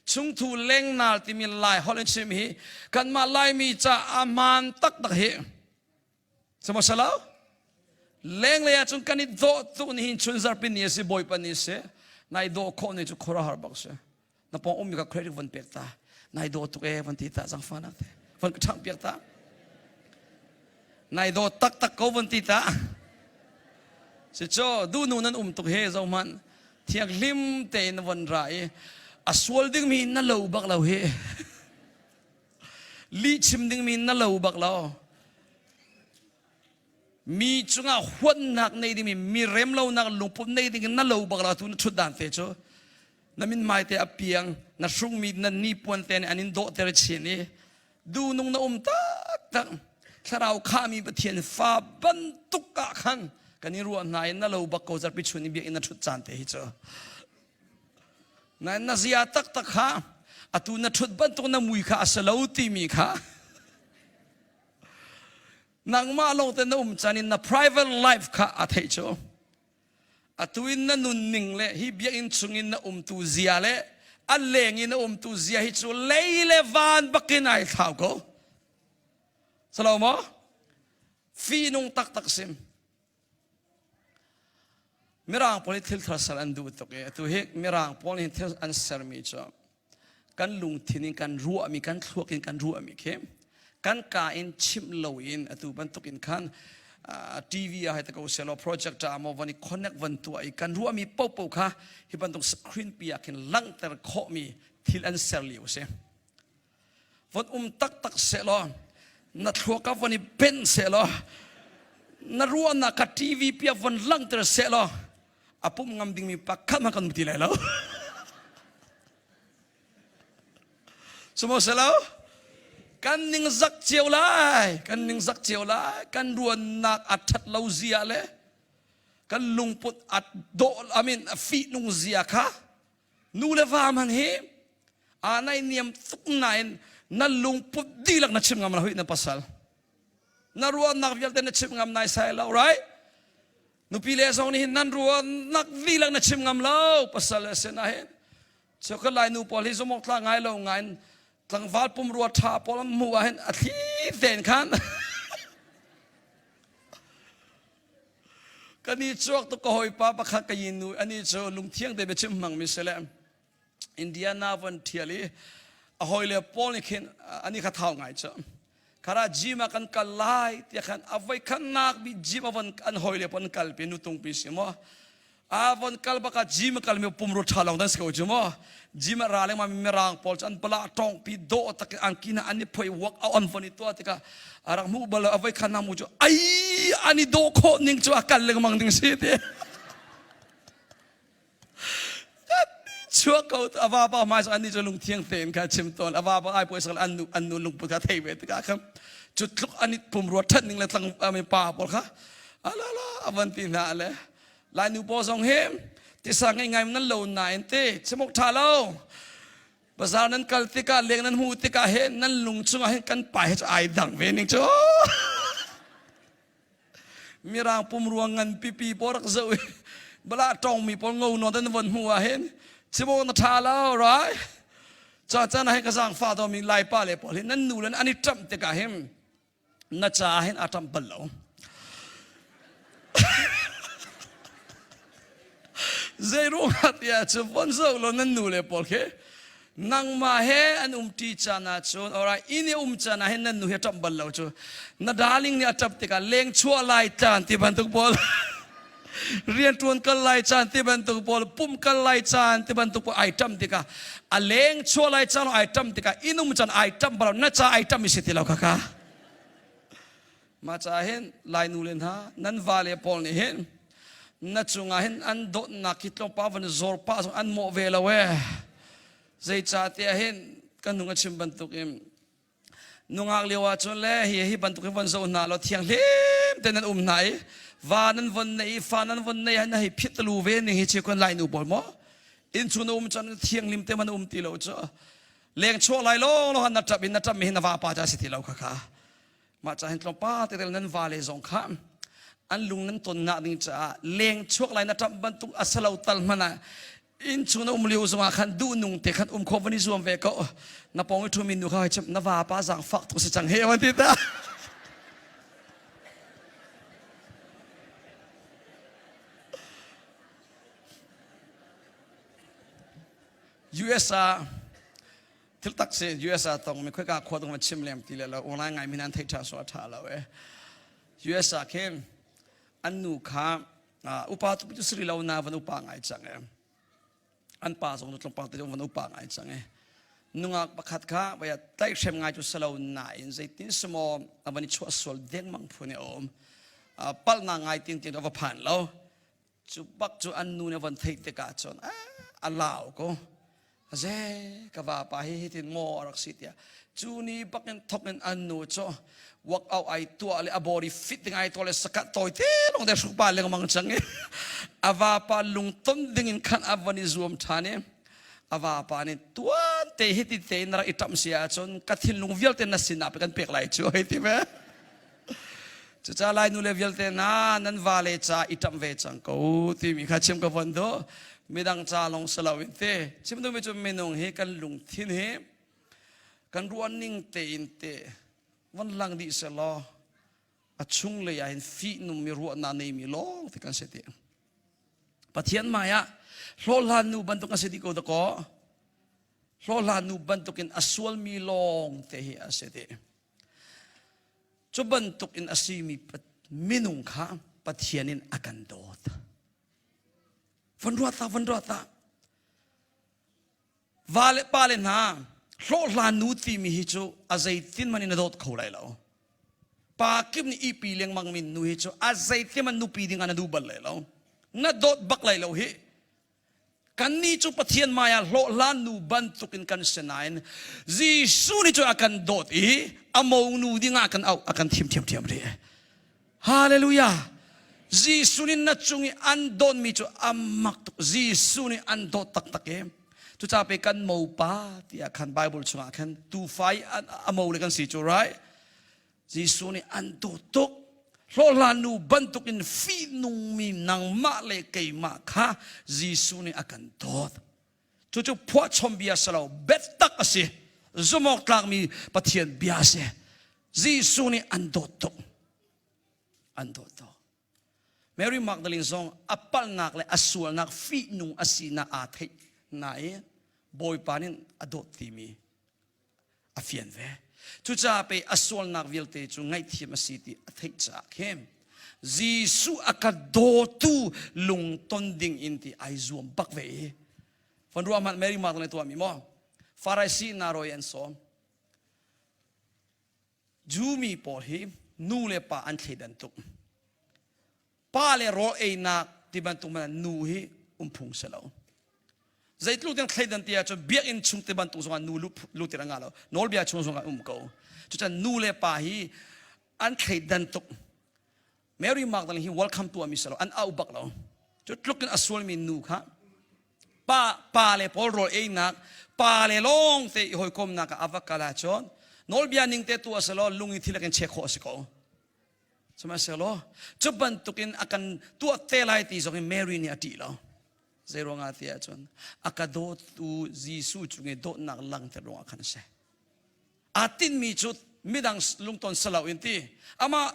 Chungthu lengnal timi Lai holh in chim hi kanmah Laimi ca a hmaan taktak hi. Sama salo? Lenglei ahcun kan i dawh tuk ni hin chun zarpi ni a si Bawipa ni a si. Nai dawh khawh ni cu khuaruahhar bak si. Na pawng ummi ka credit von pek ta. Nai dawh tuk e von ti ta zangfahnak te. Von ka ṭhangh piak ta. Nai dawh taktak ko von ti ta. Si cu duhnu nan um tuk he zo hmanh thianghlim tein na von ra i a sual dingmi na lo bak lo hi. Lih chim dingmi na lo bak lo. Mi cungah huatnak nei dingmi, mi remlonak lungput nei ding na lo bak lo tu na ṭhut dan te cu. Na mithmai te a piang, na hrungmi na nipuan te nih an in dawhter chin i duhnung na um taktak. Thlarau khahmi Pathian fa bantuk ah khan kan i ruah hna i na lo bak ko zarpi chun i biakinn na ṭhut caan te hi cu. Na na zia taktak kha atu na ṭhut bantuk na mui kha a si lo timi kha nangmah lawng te na um caan in na private life kha a theih cu. Atu in na nunning le hi biakinn chungin na umtu zia le a leng in na umtu zia hi cu lei le van bakin ai thlau ko. Salo maw? Fihnung taktak sim. Mirang pawl hi thil thar ser an duh tuk i atu hi Mirang pawl nih thil an sermi cu kan lungthin in kan ruahmi kan thluak in kan ruahmi khi kan ka in chimh loin atu bantuk in khan TV ah hai te ko selaw projector ah maw van i connect van tuah i kan ruahmi popo kha hi bantuk screen pi ah khin langhter khawhmi thil an ser lio a si. Von um taktak sehlaw na thluak ah von i benh sehlaw na ruahnak kha TV pi ah von langhter sehlaw a pum ngam dingmi pakhat hmanh kan um ti lai lo. Sihmanhsehlaw kan ningzak cio lai, kan ningzak cio lai, kan ruannak a ṭhat lo zia le kan lungput a dawh, I mean, a fihnung zia kha Nu le va hmanh hi aa naihniam tuk nain na lungput dihlak na chim ngam lo na pasal. Na ruahnak vialte na chim ngam nai sai lo, right? Nupi le zong nih hin nan ruahnak dihlak na chim ngam lo pasal le sin ah hin. Cheukhat lai nu pawl hi zumawk tla ngai lo ngai in tlangval pumrua ṭha pawl an hmuh ah hin a thli tein khan Kan i cuak tuk ka hawipa pakhat ka yin nu ani cu lungthiang te biachim hmangmi si le Indiana von ṭhial i a hawile pawl nih khin ani kha thau ngai cu khara gym ah kan kal lai tiah khan a voi khatnak bi gym a von an hawile pawl an kalpi nutungpi si maw a von kal bak ah gym a kalmi pumrua ṭha lawng dan si ko cu maw gym ah ra lengmang mi mirang pawl cu an pala tawng pi dawh tak in angki hna an i phoi work out an von i tuah tikah a rak hmuh bal lo a voi khat hna mu cu ai an i dawh khawh ning cu a kal lengmang ding si ti chuak ko a vapa hmai an ni cu lungthiang tein kha chim tawn a vapa ai puai an nu an nu lungput kha thei ve tikah khan cu tluk an i pumrua ṭhat ning le tlang pa pawl kha ala la a van ti hna le Lainu pawl zong hi tisa ngei ngai nan lo nain te chimok ṭha lo. Bazar nan kal tikah leng nan hmuh tikah he nan lung chungah hin kan pa he cu ai dang ve ning cu. Mirang pumrua ngan pipi pawl rak zoh i bala tawngmi pawl ngo nawn an von hmuh ah hin chimok na ṭha lo right? Ca caan ah hin ka zaangfah dawmi Laipa le pawl hi nan nu le an i ṭamh tikah hin na caah hin a ṭamh bal lo. Zei ruangah tiah cu von zoh law nan nu le pawl khi nangmah he an umṭi caan ah cun alright inn i um caan ah hin nan nu hi a ṭamh bal lo cu na darling nih a ṭap tikah leng chuah lai caan ti bantuk pawl rianṭuan kal lai caan ti bantuk pawl pumh kal lai caan ti bantuk pawl ai ṭam tikah a leng chuah lai caan ai ṭam tikah inn um caan ai ṭam bal na ca ai ṭam i si ti lo kha mah caah hin lai nu le hna nan va le pawl nih hin na cungah hin an dawtnak hi tlawmpal van zawr pah zong an mawh ve lo ee zeicahtiah hin kan nung a chim bantuk in Nungak lio ah cun le hi hi bantuk hi von zoh hna law thianghlim te nan um hna i va nan von nei i fa nan von nei na hei phit lu ve ning hi chi kun lai nu pawl maw inn chung na um cun thianghlim te man um ti lo cu leng chuak lai lawng lawng na ṭap in na ṭap mi hi na vapa ca si ti lo kha kha mah ca hin tlawmpa te nan va le zong kha an lung nan ton nak ding caah leng chuak lai na ṭap bantuk a salo tal hmanh ah. Inn chung na um lio zongah khan duh nung te khan um khawh van i zuam ve ko. Na pawng i ṭhumi nu kha hei na vapa zaangfak tuk si cang he van ti ta. US ah thil tak si US ah tong mi khoika khua dong chim lem ti le lo online ngai min an thei tha so a tha lo e US ah khin an nu kha upa tu cu sri lo na van upa ngai cang e an pa zong cu tlawmpal te van upa ngai cang e nungak pakhat kha vaya tlaihhrem ngai cu salo nain zeitin semaw a van i chuah sual dengmang phun e om palna ngai tin tin a va phan lo Cu bak cu an nu nih a von theih tikah cun a lau ko. Ze ka vapa hi hitin maw a rak si tiah. Cu ni bakin thok in an nu cu work out ai tuah le a body fit ding ai tuah le sakat tawi te lawng te hruk pa lengmang cang i a vapa lungton ding in khan a van i zuam ṭhan i a vapa nih tuan te hiti te in na rak i ṭamh si ahcun ka thinlung vialte na sinah kan pek lai cu hei ti ve. Cucaah Lai nu le vialte hna nan vale ca i ṭamh ve cang ko timi kha chim ka von duh. Midang ca lawng si loin te chim duhmi cu minung hi kan lungthin hi kan ruahning tein te von lang dih selaw a chunglei ah hin fihnungmi ruahnak neimi lawng te kan si ti. Pathian hmai ah hlawhhlan nu bantuk an si dih ko dakaw. Hlawhhlan nu bantukin a sualmi lawng te hi a si ti. Cu bantuk in a simi minung kha Pathian in a kan dawt. Von ruat ta, von ruat ta. Va le pa le hna, hlawhhlan nu timi hi cu a zeitin man in a dawt kho lai lo. Pa kip nih ipi lengmang min nu hi cu a zeitin man nupi ding ah na duh bal lai lo. Na dawt bak lai lo hi. Kannih cu Pathian hmaiah hlawhhlan nu bantukin kan si nain Jesuh nih cun a kan dawt i a monu dingah a kan auh a kan thim ṭhiamṭhiam rih. Hallelujah! Jesuh nih na cung i an dawtmi cu a mak tuk. Jesuh nih an dawt taktak i cucaah pei kan mopa tiah khan Bible chungah khan tuufa i a mo le kan si cu right? Jesuh nih an dawt tuk. Hlawhhlan nu bantukin fihnungmi nangmah le keimah kha Jesuh nih a kan dawt. Cucu phuahchom bia si lo, biatak a si. Zumawk tlakmi Pathian bia a si. Jesuh nih an dawt tuk. An dawt tuk. Mary Magdalene zong a palhnak le a sualnak fihnung a sinak aa theih nain Bawipa nih a dawt timi a fian ve. Cucaah pei a sualnak vialte cu ngaihthiam a si ti a theih caah khin Jesuh a ka dawtu lungton ding in ti ai zuam bak ve i von ruah hmanh Mary Magdalene tuahmi maw Farasi na rawi an sawm Jew mi pawl hi nu le pa an thleidan tuk pa le rawl einak ti bantuk man nu hi um phung si lo zeitluk tiang thleidan ti ahcun biakinn chung ti bantuk zongah nu lutir a ngah lo nawlbia chung zongah um ko cucan nu le pa hi an thleidan tuk Mary Magdalene hi welcome tuahmi si lo an au bak lo cu tluk in a sualmi nu kha pa pa le pawl rawl einak pa le lawng te i hawikomnak ah a va kal ahcun nawlbia ning te tu a si lo lung i thil in chek khawh a si ko Sihmanhsehlaw cu bantukin a kan tuah te lai ti zong in Mary nih a ṭih lo. Zei ruangah ti ahcun a ka dawtu Jesuh cung i dawtnak langhter ruangah khan a si. Aa tinhmi cu midang lungton si loin ti amah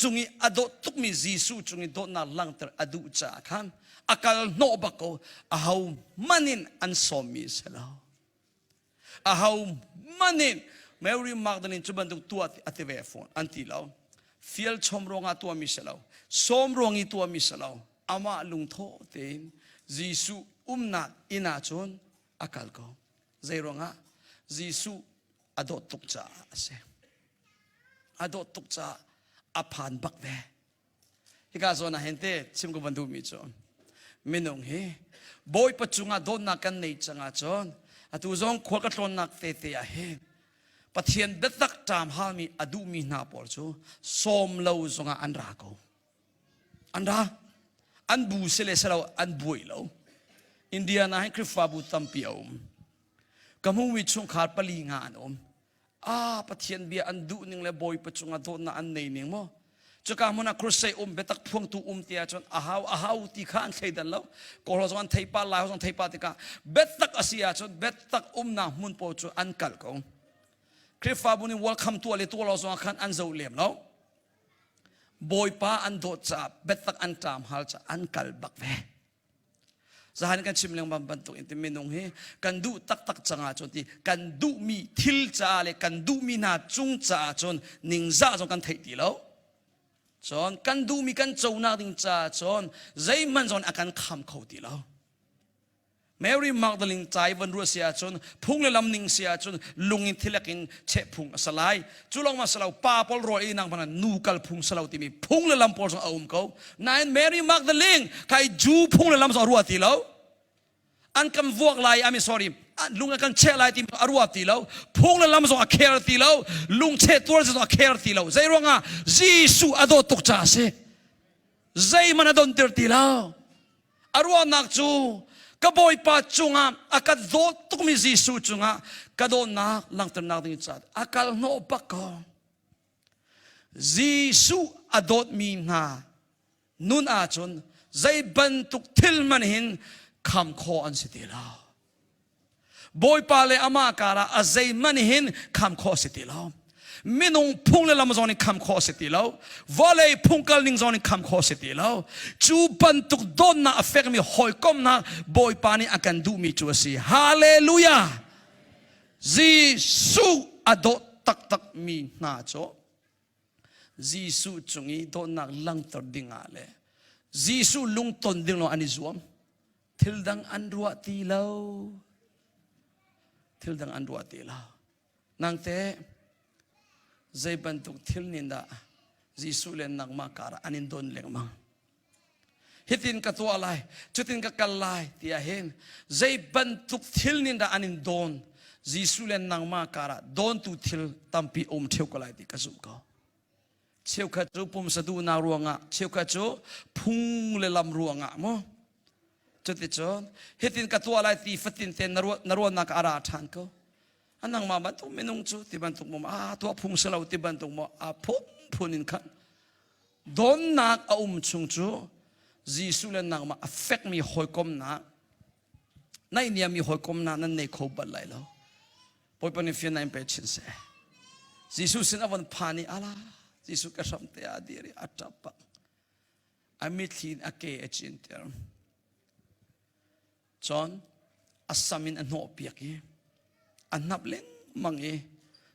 cung i a dawt tukmi Jesuh cung i dawtnak langhter a duh caah khan a kal hnawh bak ko aho hmanh in an sawmmi si lo. Aho hmanh nih Mary Magdalene cu bantuk tuah a ti ve fawn an ti lo. Fial chom ruangah tuahmi si lo. Sawm ruang i tuahmi si lo. Amah lungthawh tein Jesuh umnak inn ah cun a kal ko. Zei ruangah? Jesuh a dawt tuk caah a si. A dawt tuk caah a phan bak ve. Hika zawn ah hin te chim ka van duhmi cu minung hi Bawipa cungah dawtnak kan nei cang ahcun atu zong khual ka tlawnnak tete ah hin Pathian biatak ṭam halmi a duhmi hna pawl cu sawm lo zongah an ra ko. An ra. An bu si le si lo an buai lo. Indiana hin Khrihfabu tampi a um. Ka hmuhmi chungkhar pali nga an um. Ah, Pathian bia an duh ning le Bawipa cungah dawtnak an nei ning maw? Cuka hmun ah crusade um biatak phuangtu um ti ahcun a hau a hau ti kha an thleidan lo. Kawl zong an thei pah, Lai zong thei pah tikah biatak a si ahcun biatak umnak hmun pawl cu an kal ko. Khrihfabu nih welcome tuah le tuah lo zong ah khan an zoh lem lo. Bawipa an dawt caah biatak an ṭam hal caah an kal bak ve. Zahan kan chim lengmang bantuk in ti minung hi kan duh taktak cang ahcun ti kan duhmi thil caah le kan duhmi hna cung caah cun ningzah zong kan theih ti lo. Cun kan duhmi kan conak ding caah cun zeihmanh zong a kan kham kho ti lo. Mary Magdalene ca i van ruah si ahcun phung le lam ning si ahcun lung in thilek in cheh phung a si lai. Cu lawng ma si lo pa pawl rawl ei nang hmanh nu kal phung si lo timi phung le lam pawl zong a um ko. Nain Mary Magdalene kai Jew phung le lam zong a ruah ti lo. An kan vuak lai, I mean sorry, lung a kan cheh lai timi a ruah ti lo. Phung le lam zong a care ti lo. Lung cheh tuar zong a care ti lo. Zei ruangah Jesuh a dawt tuk caah a si. Zeihmanh a dontir ti lo. A ruahnak cu ka Bawipa cungah a ka dawt tukmi Jesuh cungah ka dawtnak langhternak ding caah a kal hnawh bak ko. Jesuh a dawtmi hna nun ahcun zei bantuk thil hmanh hin kham khawh an si ti lo. Bawipa le amah karah a zeihmanh hin kham khawh a si ti lo. Minung phung le lam zong nih kham khawh a si ti lo. Vawlei phung kal ning zong nih kham khawh a si ti lo. Cu bantuk dawtnak a fekmi hawikomnak Bawipa nih a kan duhmi cu a si. Hallelujah! Jesuh a dawt taktak mi hna cu Jesuh cung i dawtnak langhter dingah le Jesuh lungton ding lawng an i zuam. Thil dang an ruah ti lo. Thil dang an ruah ti lo. Nangte zei bantuk thil nih dah Jesuh le nangmah karah an in don lengmang. Hitin ka tuah lai, cutin ka kal lai tiah hin zei bantuk thil nih dah an in don Jesuh le nangmah karah dawntu thil tampi um ṭheo ko lai ti ka zumh ko. Cheukhat cu pumsa duhnak ruangah, cheukhat cu phung le lam ruangah mu. Cuticun hitin ka tuah lai ti fatin te na ruahnak a ra ṭhan ko. A nangmah bantuk minung cu ti bantuk maw a tuah phung si lo ti bantuk maw a phun phun in khan donnak a um chung cu Jesuh le nangmah a fekmi hawikomnak naihniami hawikomnak nan nei kho bal lai lo. Bawipa nih fian in pe chin seh. Jesuh sin a von phan i ala Jesuh ka hram te ah dir i a ṭap bak. A mitthli in a ke a cinter. Cun a sam in a hnawhpiak i a hnap lengmang i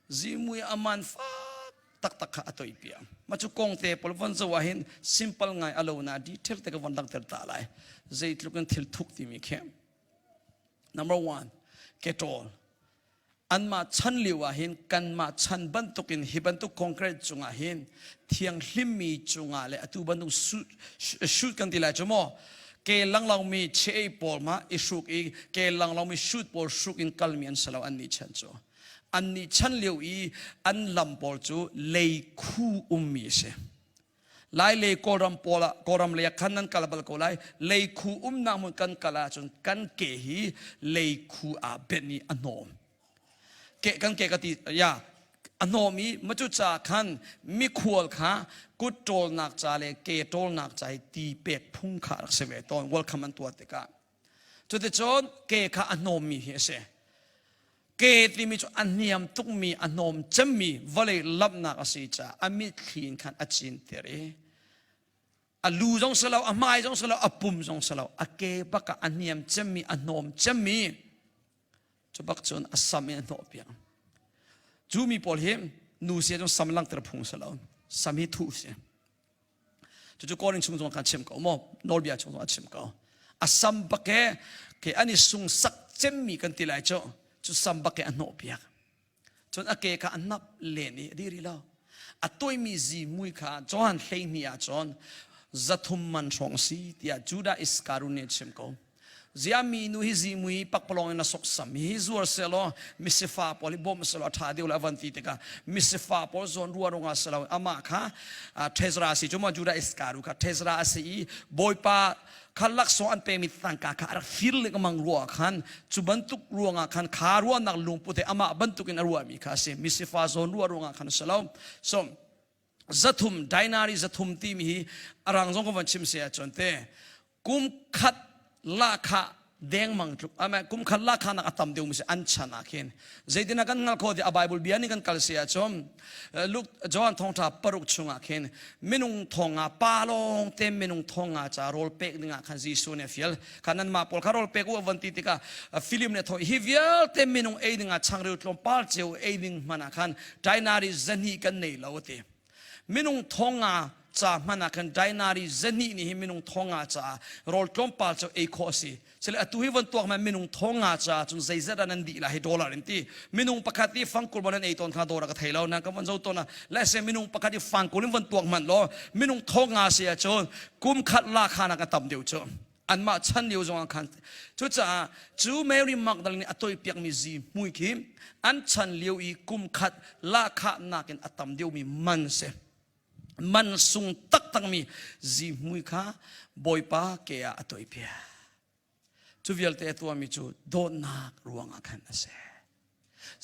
zimui a man fak taktak kha a toipiak. Mah cu kong te pawl von zoh ah hin simple ngai a lo na detail te ka von langhter ta lai. Zeitluk in thil thuk timi khi. Number one, ketol. Anmah chan lio ah hin kanmah chan bantukin hi bantuk concrete cungah hin thianghlimmi cungah le atu bantuk shoot kan ti lai cu maw ke langlomi che pawl ma i hruk i ke langlomi shoot pawl hruk in kalmi an si lo an nih chan cu an nih chan lio i an lam pawl cu leikhu ummi a si Lai lei Kawlram pawl ah Kawlram lei ah khan nan kal bal ko lai. Leikhu umnak hmun kan kal ahcun kan ke hi leikhu aa benh i a hnawm. Ke kan ke ka ti ya a hnawm i macu ca khan mikhual kha kut ṭawlnak ca le ke ṭawlnak ca i ti pek phung kha rak si ve tawn. Welcome an tuah tikah. Cuticun ke kha a hnawmmi hi a si. Ke timi cu a niam tukmi, a hnawm cemmi vawlei lamhnak a si caah a mitthli in khan a cinter i a lu zong si lo, a hmai zong si lo, a pum zong si lo, a ke bak ah a niam cemmi, a hnawm cemmi cu bak cun a sam in a hnawh piak. Cu mi pawl hi nu si ahcun sam langhter phung si lo, sam hi thuh si. Cucu Korin chung zong kan chim ko maw nawlbia chung zong a chim ko. A sam bak he ke an i sungsak cemmi kan ti lai cu cu sam bak he a hnawh piak. Cun a ke kha a nap len i a dir lo. A toimi zimui kha Johan 12 ah cun 300 man hrawng si tiah Judah Iskarun nih a chim ko. Ziah minu hi zimui pakpalawng in a soksam hi zuar selaw misifa pawl hi bawmh selaw a ṭha deuh lai a van ti tikah misifa pawl zawn rua ruangah si lo amah kha treasurer a si cu maw Judah Iskaru kha treasurer a si i Bawipa kha laksawng an pemi tangka kha a rak fir lengmang ruah khan cu bantuk ruangah khan kha ruahnak lungput he amah bantukin a ruahmi kha a si misifa zawn ruah ruangah khan a si lo so. zathum dinari zathum timi hi arang zong ka van chim se ahcun te kum khat lahkhah dengmang tluk ama kum khat lahkhah nak a tam deuh mi si an chan ah khin zeitin kan hngal kho ti a bible bia nih kan kal si ahcun Luke John thawngtha paruk chungah khin minung thonga pa lawng te minung thonga ca rawl pek dingah khan Jesuh nih a fial khan nan mah pawl kha rawl pek u von ti tikah Philip nih a hi vialte minung ei dingah changreu tlawmpal ceu ei ding hmanh ah khan dinari zahnih kan nei lo ti minung thonga ca hmanh ah khan dinari zahnih nih hi minung thonga caah rawl tlawmpal cu ei khawh a si sile atu hi von tuak ma minung thonga ca cun zeizat ah nan dih la hi dollar in ti minung pakhat i fangkul bon an ei tawn kha dawr ka thei lo na ka von zo tawn let's say minung pakhat i fangkul in von tuak hmanh law minung thonga si ahcun kum khat la kha na ka tam deuh cu anmah chan lio zong ah khan cucaah cu Mary Magdalene nih a toipiakmi zi hmui khi an chan lio i kum khat lahkhah nakin a tam deuhmi man si man sung taktakmi zihmui kha Bawipa ke ah a toipiak cu vialte a tuahmi cu dawtnak ruangah khan a si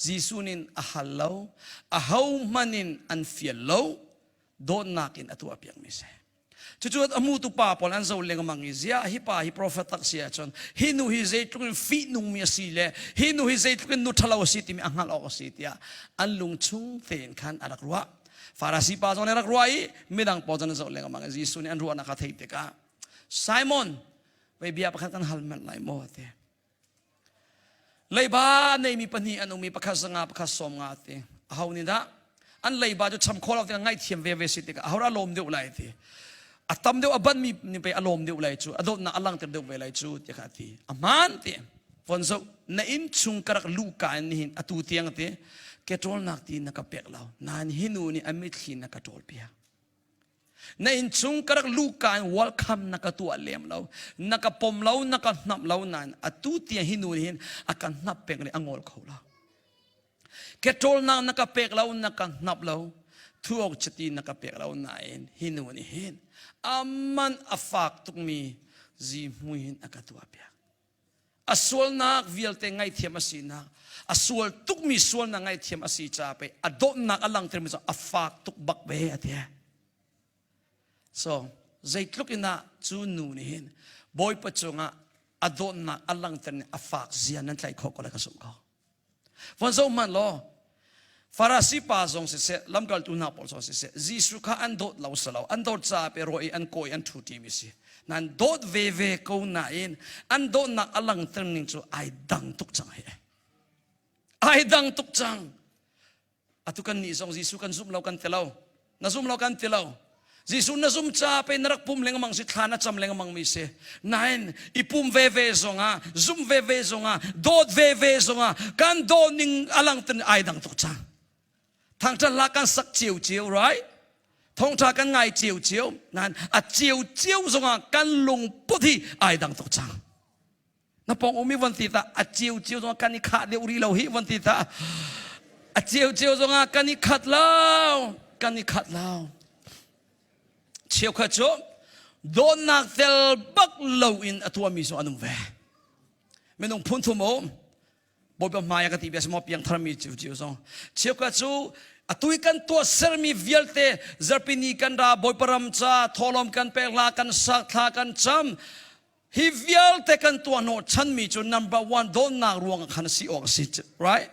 Jesuh nih a hal lo ahohmanh in an fial lo dawtnak in a tuahpiakmi si Cucu a hmutu pa pawl an zo lengmang i ziah hi pa hi profet tak si ahcun hi nu hi zeitluk in fihnungmi a si le hi nu hi zeitluk in nu ṭhalo a si timi a hngalh awk a si tiah an lung chung tein khan a rak ruah. Farasi pa zong nih a rak ruah i midang pawl zong an zoh lengmang i Jesuh nih an ruahnak kha theih tikah Simon, vei bia pakhat kan hal manh lai maw ti. Leiba neimi pahnih an um i pakhat zanga pakhat sawm nga ti. Aho nih dah an leiba cu cham khawh lo tikah ngaihthiam ve ve si tikah aho dah lawm deuh lai ti. A tam deuh a banmi nih pei a lawm deuh lai cu a dawtnak a langhter deuh ve lai cu ti kha a ti. A hmaan ti. Von zoh na inn chung ka rak luh ka in nihin atu tiang ti ke ṭawlnak ti na ka pek lo. Nain hi nu nih a mitthli na ka ṭawl piak. Na innchung ka rak luhka in welcome na ka tuah lem lo. Na ka pom lo, na ka hnamh lo nain atu tiang hi nu nih hin a ka hnap peng le a ngol kho lo. Keṭawlnak na ka pek lo, na ka hnap lo. Thuok chiti na ka pek lo nain hi nu nih hin aman a fak tukmi zihmui hin a ka tuah piak. A sualnak vialte ngaihthiam a sinak, a sual tukmi sualnak ngaihthiam a si caah pei a dawtnak a langhtermi cu a fak tuk bak ve a ti. So zeitluk in ah cu nu nih hin Bawipa cungah a dawtnak a langhter ning a fak zia nan tlaih khawh ko lai ka zumh ko. Von zoh hmanh law Farasi pa zong siseh, lamkaltu hna pawl zong siseh, Jesuh kha an dawt lo si lo, an dawt caah pe raw i an kawi an ṭhu ṭimi si. Nan dawt veve ko nain an dawtnak a langhter ning cu ai dang tuk cang hi. Ai dang tuk cang. Atu kan nih zong Jesuh kan zum lo kan ti lo. Na zum lo kan ti lo. Jesuh na zum ca pe na rak pum lengmang si thla na cam lengmang mi si. Nain i pum veve zongah, zum veve zongah, dawt veve zongah kan dawt ning alang tin ai dang tuk cang. Thangṭhat hla kan sak cio cio right? Thawngṭha kan ngai cio cio nain a cio cio zongah kan lungput hi ai dang tuk cang. Na pong um i von ti ta a cio cio zongah kan i khah deuh rih lo hi von ti ta a cio cio zongah kan i khat lo kan i khat lo cheukhat cu dawtnak tel bak lo in a tuahmi zong an um ve minung phun thum um Bawipa hmai ah ka ti bia si maw piangthar mi cio cio zong cheukhat cu atu i kan tuah sermi vialte zarpini kan ra Bawipa ram ca thawlawm kan pek hla kan sak thla kan cam Hi vialte kan tuah hnawh chanmi cu number one dawtnak ruang khan si awk a si right?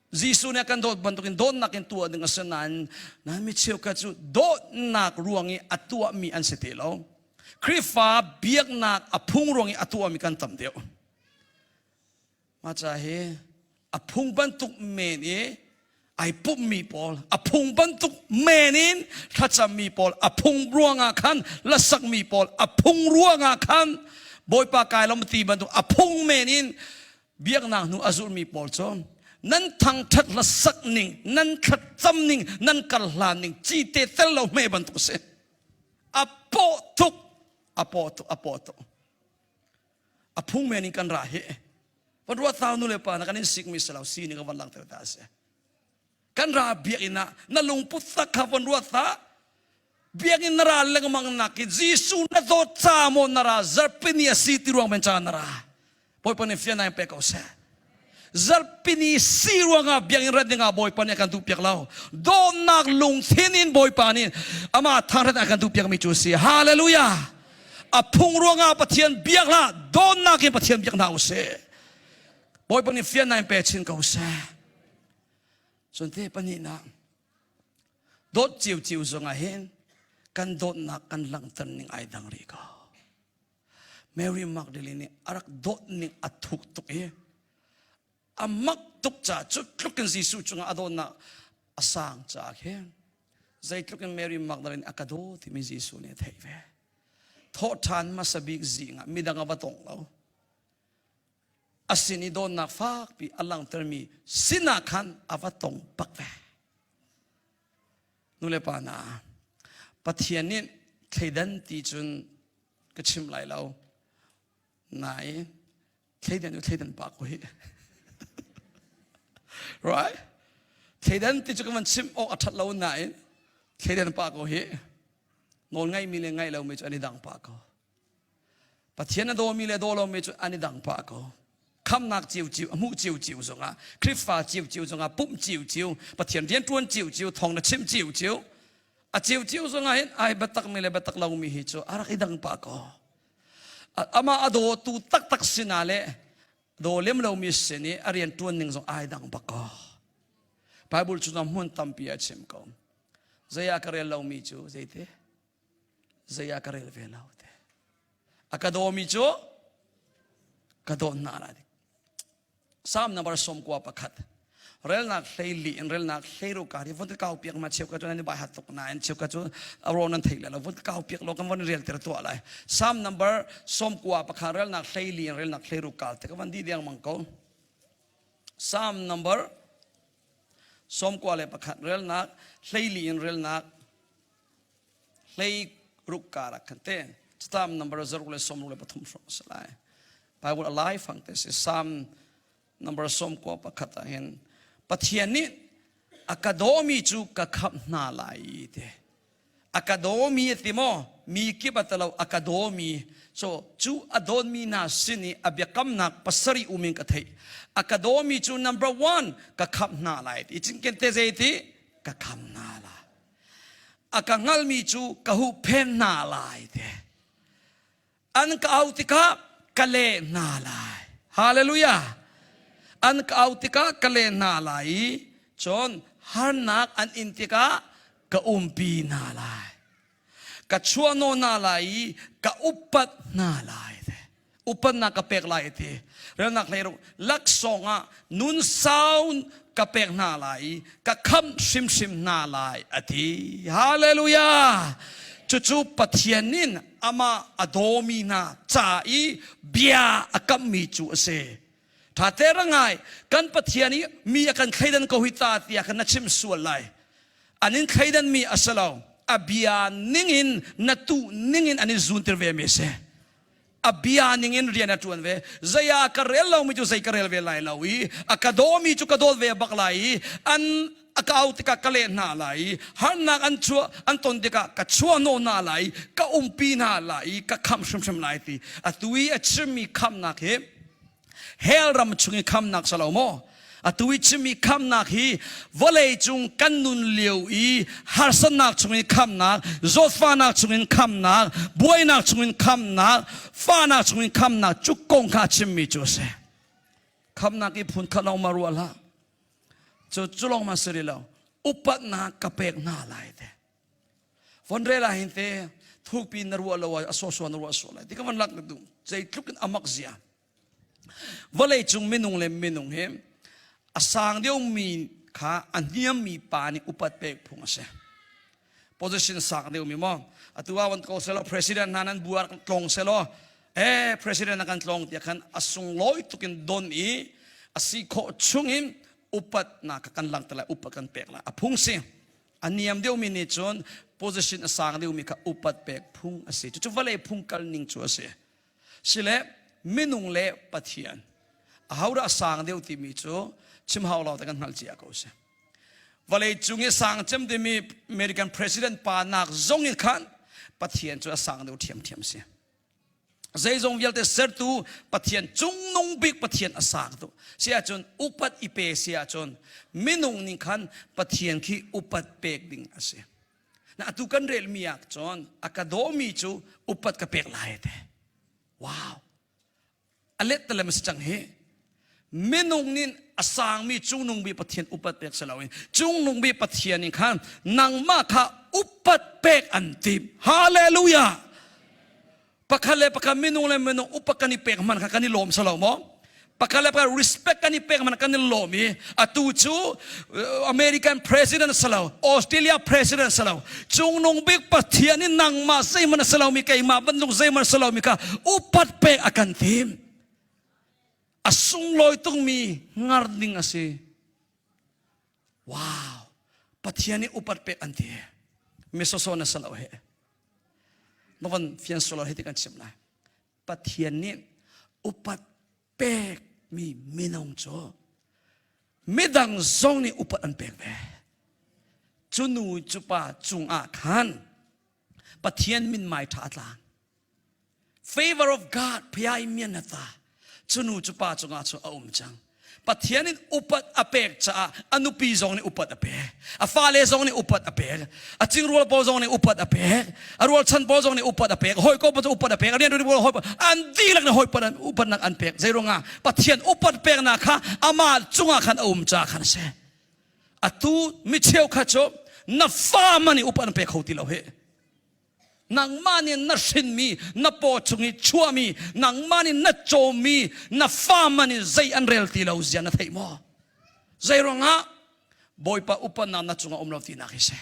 Jesuh nih a kan dawt bantukin dawtnak in tuah ding a si nain nain mi cheukhat cu dawtnak ruang i a tuahmi an si te lo. Khrihfa biaknak a phung ruang i a tuahmi kan tam deuh. Mah ca hi a phung bantuk men i ai pummi pawl a phung bantuk men in thlacammi pawl a phung ruangah khan lasakmi pawl a phung ruangah khan Bawipa kai lom ti bantuk a phung men in biaknak hnu a zulmi pawl cu nan thangthat hlasak ning nan thlacam ning nan kal hlan ning cite tel lo hme bantuk si a pawh tuk a pawh tuk a pawh tuk a phung men in kan ra hi van ruat thau nu le pa na kan in sikmi si lo si ning van langhter ta si kan ra biakinn ah na lungput tak kha van ruat ta biakinn na ra lengmang nak i Jesuh na dawt ca maw na ra zarhpini a si ti ruang men ca na ra Bawipa nih fian pe ko seh. Zarhpini si ruangah biakinn rat dingah Bawipa nih a kan duhpiak lo. Dawtnak lungthin in Bawipa nih amah thangṭhat a kan duhpiakmi cu a si. Hallelujah! A phung ruangah Pathian biak hlah, dawtnak in Pathian biak hna u sih. Bawipa nih fiannak in pe chin ko seh. Cun te pahnihnak, dawt ciuciu zongah hin kan dawtnak kan langhter ning ai dang rih ko. Mary Magdalene nih a rak dawt ning a thuk tuk i a mak tuk caah cu tluk in Jesuh cungah a dawtnak a sang caah khin zeitluk in Mary Magdalene a ka daw timi Jesuh nih a theih ve. Thawhṭhan hmasa bik zing ah midang a va tong lo. A sin i dawtnak fakpi a langhtermi sinah khan a va tong bak ve. Nu le pa hna, Pathian nih thleidan ti cun ka chim lai lo. Nain thleidan cu thleidan pa ko hi. Right? Thleidan ti cu ka van chim awk a ṭhat lo nain thleidan pa ko hi. Nawl ngaimi le ngaih lomi cu an i dang pah ko. Pathian a dawmi le daw lomi cu an i dang pah ko. Khamnak ciuciu, a hmuh ciuciu zongah, Khrihfa ciuciu zongah, pumh ciuciu, Pathian rianṭuan ciuciu, thawng na chim ciuciu, a ciuciu zongah hin ai biatakmi le biatak lomi hi cu a rak i dang pah ko. Amah a dawtu taktak sinah le daw lem lomi sin i a rianṭuan ning zong ai dang bak ko. Bible cu hmun tampi a chim ko. Zei ah ka rel lomi cu zeite? Zei ah ka rel ve lo te. A ka dawmi cu ka dawt hna lai. Psalm number 11. Relnak hleili in relnak hleiru ka ri vun kau piak ma cheu ka cu nan bai hat tuk nain cheu ka cu ro nan thei le lo vun kau piak lo kan von rel ter tuah lai. Psalm number 11 relnak hleili in relnak hleiru kal te ka van di deng mang ko. Psalm number 11 relnak hleili in relnak hlei ruk karak khan te Psalm number 163 hrawng a si lai. Bible a lai fang te si Psalm number 11 ah hin Pathian nih a ka dawmi cu ka khamh hna lai te a ka dawmi a ti maw mi kip a talo a ka dawmi so cu a dawtmi hna sin i a biakamnak pasarih um in ka theih a ka dawmi cu number one ka khamh hna lai ti cinken te zei ti ka khamh hna lai A ka hngalmi cu ka huhphen hna lai te. An ka au tikah ka leh hna lai. Hallelujah. An ka au tikah ka leh hna lai i cun harnak an in tikah ka umpi hna lai. Ka chuahhnawh hna lai i ka upat hna lai te. Upatnak ka pek lai ti. Relnak hlei laksawng ah nun sau ka pek hna lai i ka khamh hrimhrim hna lai a ti. Hallelujah! Cucu Pathian in amah a dawmi hna ca i bia a kamhmi cu a si. Ṭha te ra ngai kan Pathian i mi a kan thleidan ko hi ta tiah khan na chim sual lai. An in thleidanmi a si lo. A bia ningin na tuh ningin an in zuntir ve mi a si. A bia ningin rian a ṭuan ve. Zei ah ka rel lomi cu zei ka rel ve lai lo i a ka dawmi cu ka dawt ve bak lai i an a ka au tikah ka leh hna lai i harnak an chuah an ton tikah ka chuahhnawh hna lai i ka umpi hna lai i ka khamh hrimhrim lai ti atu i a chimmi khamhnak hi Hell ram chung i khamnak si lo maw? Atu i chimmi khamnak hi vawlei cung kan nun lio i harsatnak chungin khamnak, zawtfahnak chungin khamnak, buainak chungin khamnak, fahnak chungin khamnak cu kong kha a chimmi cu a si. Khamnak i phun khat lawng ma ruah hlah. Cu cu lawng ma si rih lo. Upatnak ka pek hna lai te. Von rel ah hin te thukpi na ruah lo a sawsua na ruah sual lai ti ka van lak na duh. Zeitluk in amak zia. Vawlei cung minung le minung hi a sang deuhmi kha a hniammi pa nih upat pek phung a si. Position sang deuhmi maw? Atu ah van ko selaw president hna nan buar tlong selaw eh president na kan tlong tiah khan a sunglawi tuk in don i a si khawh chungin upatnak kha kan langhter lai upat kan pek lai a phung si. A niam deuhmi nih cun position a sang deuhmi kha upat pek phung a si. Cucu vawlei phung kal ning cu a si. Sile minung le Pathian ahodah a sang deuh timi cu chim hau lo te kan hngalh cia ko si. Vawlei cung i sang cem timi American president pa nak zong in khan Pathian cu a sang deuh ṭhiamṭhiam si. Zeizong vialte sertu Pathian cungnung bik Pathian a sang tu. Si ahcun upat i pe si ahcun minung ning khan Pathian khi upat pek ding a si. Na atu kan relmi ah cun a ka dawmi cu upat ka pek lai te. Wow. A let talem si cang hi. Minung nin a sangmi cungnung bi Pathian upat pek si loin cungnung bi Pathian in khan nangmah kha upat pek an tim. Hallelujah. Pakhat le pakhat minung le minung upat kan i pek man kha kan i lawm si lo maw? Pakhat le pakhat respect kan i pek man kan i lawm i atu cu American president si lo, Australia president si lo, cungnung bik Pathian in nangmah zeihmanh a si lomi keimah bantuk zeihmanh a si lomi kha upat pek a kan tim. A sunglawi tukmi ngar ding a si. Wow! Pathian nih upat pek an ti. Mi soso na si lo he. Na von fian sual hi ti kan chim lai. Pathian nih upat pek mi minung cu midang zong nih upat an pek ve. Cu nu cu pa cungah khan Pathian min mai ṭha tlang. Favor of God phayai mian na ta. Cu nu cu pa cungah cu a um cang. Pathian in upat a pek caah a nupi zong nih upat a pek. A fale zong nih upat a pek. A cingrual pawl zong nih upat a pek. A rualchan pawl zong nih upat a pek. Hawikom pawl upat a pek. A rianṭuan pawl hawi an dihlak nih hawi upatnak an pek. Zei ruangah Pathian upat peknak kha amah cungah khan a um caah khan a si. Atu mi cheukhat cu na fa man i upat an pe kho ti lo hi. Nangmah nih na hrinmi, na paw chung i chuahmi, nangmah nih na cawmmi, na fa man in zei an rel ti lo zia na theih maw? Zei ruangah Bawipa upatnak na cungah um lo tinak hi si.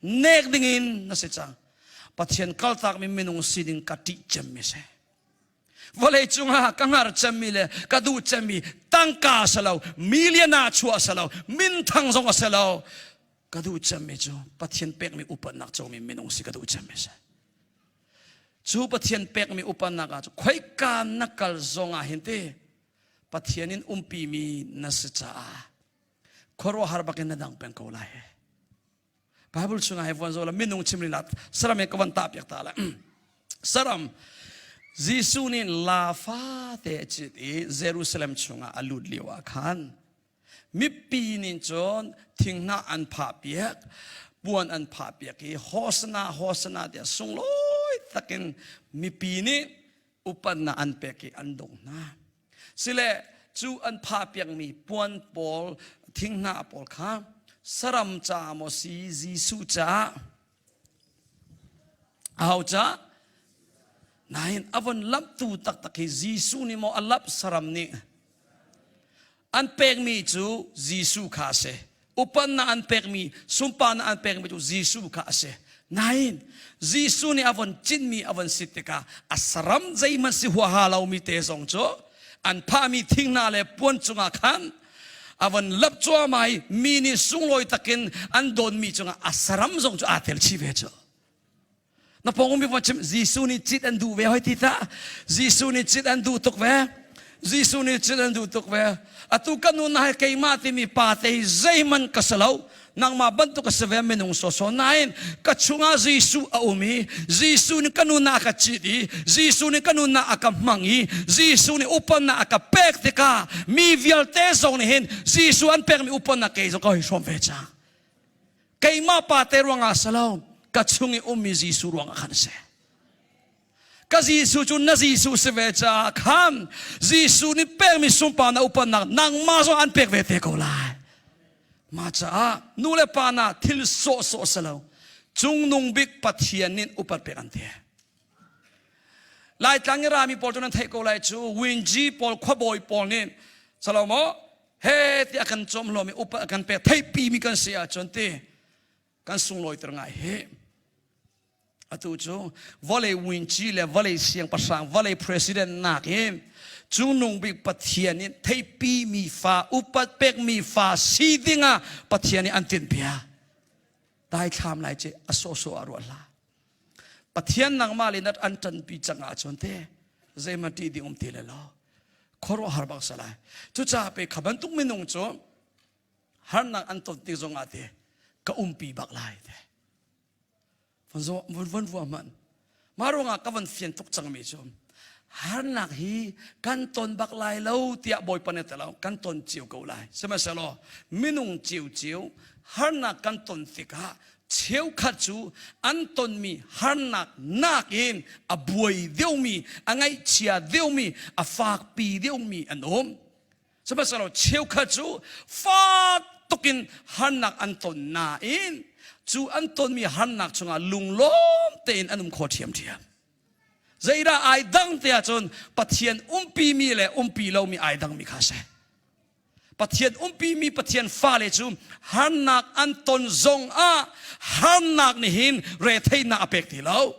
Nek dingin na si cang. Pathian kaltakmi minung sining ka ṭih cemmi si. Vawlei cungah ka hngar cemmi le ka duh cemmi tangka si lo, million ah chuah si lo, minthang zong a si lo. Ka duh cemmi cu Pathian pekmi upatnak comi minung si ka duh cemmi si. Cu Pathian pekmi upatnak ah cu khoika na kal zong ah hin ti Pathian in umpimi na si caah khuaruahhar bakin na dang peng ko lai. Bible chungah hei vuan zola minung chim lila saram he ka van tah piak ta la. Saram Jesuh nih la fate a cit i Jerusalem chungah a lut lio ah khan Mipi nih cun thinghnah an phahpiak, puan an phahpiak i Hosana, Hosana tiah sunglawi takin mipi nih upatnak an pek i an dong hna. Sile cu an phahpiakmi puan pawl, thinghnah pawl kha saram caah maw si Jesuh caah aho caah nain a von lamhtu taktak hi Jesuh nih maw a lamh saram nih An pekmi cu Jesuh kha a si. Upannak an pekmi, sunparnak an pekmi cu Jesuh kha a si. Nain Jesuh nih a von cinmi a von sit tikah a saram zeihmanh si huaha lomi te zong cu an phahmi thinghnah le puan cungah khan a von lap cuahmah i mi nih sunglawi takin an dawnmi cungah a saram zong cu aa tel chih ve cu. Na pawng mi va chim Jesuh nih cit an duh ve hoi ti ta. Jesuh nih cit an duh tuk ve. Jesuh nih cit an duh tuk ve. Atu kan nun hai keimah timi pa te hi zeihmanh ka si lo. Nangmah bantuk ka si ve minung sawsawh nain ka chungah Jesuh a um i Jesuh nih ka nun ah ka cit i Jesuh nih ka nun ah a ka hmang i Jesuh nih upannak a ka pek tikah mi vialte zong nih hin Jesuh an pekmi upannak kei zong ka hoi hrawm ve cang. Keimah pa te ruangah si lo, ka chung i ummi Jesuh ruangah khan a si. Ka Jesuh cu na Jesuh si ve caah khan Jesuh nih pekmi sunparnak upatnak nangmah zong an pek ve te ko lai. Mah caah nu le pa na thil sawhsawh si lo, cungnung bik Pathian nih upat pek an ti. Laitlang i rami pawl cu nan theih ko lai cu Winji pawl khuabawi pawl nih salomo he ti a kan cawm lomi upat a kan pek theihpi mi kan si ahcun ti kan sunglawi ter ngai hi atu cu vawlei winci le vawlei siangpahrang vawlei president nak hi cungnung bik Pathian nih theihpi mi fa upat pek mi fa si dingah Pathian nih an tinhpiak daithlam lai ci a sawhsawh ah ruah hlah Pathian nangmah le nat an ṭanpi cang ahcun te zeihmanh ṭih ding um ti le lo khuaruahhar bak si lai cucaah pe kha bantuk minung cu harnak an ton tik zongah te ka umpi bak lai te von von vua hmanh mah ruangah ka von fian tuk cangmi cu. Harnak hi kan ton bak lai lo tiah Bawipa nih a ti lo. Kan ton cio ko lai. Sihmanhsehlaw minung ciocio harnak kan ton tikah cheukhat cu an tonmi harnak nakin a buai deuhmi, a ngaihchia deuhmi, a fakpi deuhmi an um. Sihmanhsehlaw cheukhat cu fak tukin harnak an ton nain cu an tonmi harnak chungah lunglawm tein an um kho ṭhiamṭhiam. Zeidah ai dang te ahcun Pathian umpimi le umpi lomi ai dangmi kha a si. Pathian umpimi Pathian fale cu harnak an ton zong ah harnak nih hin retheihnak a pek ti lo.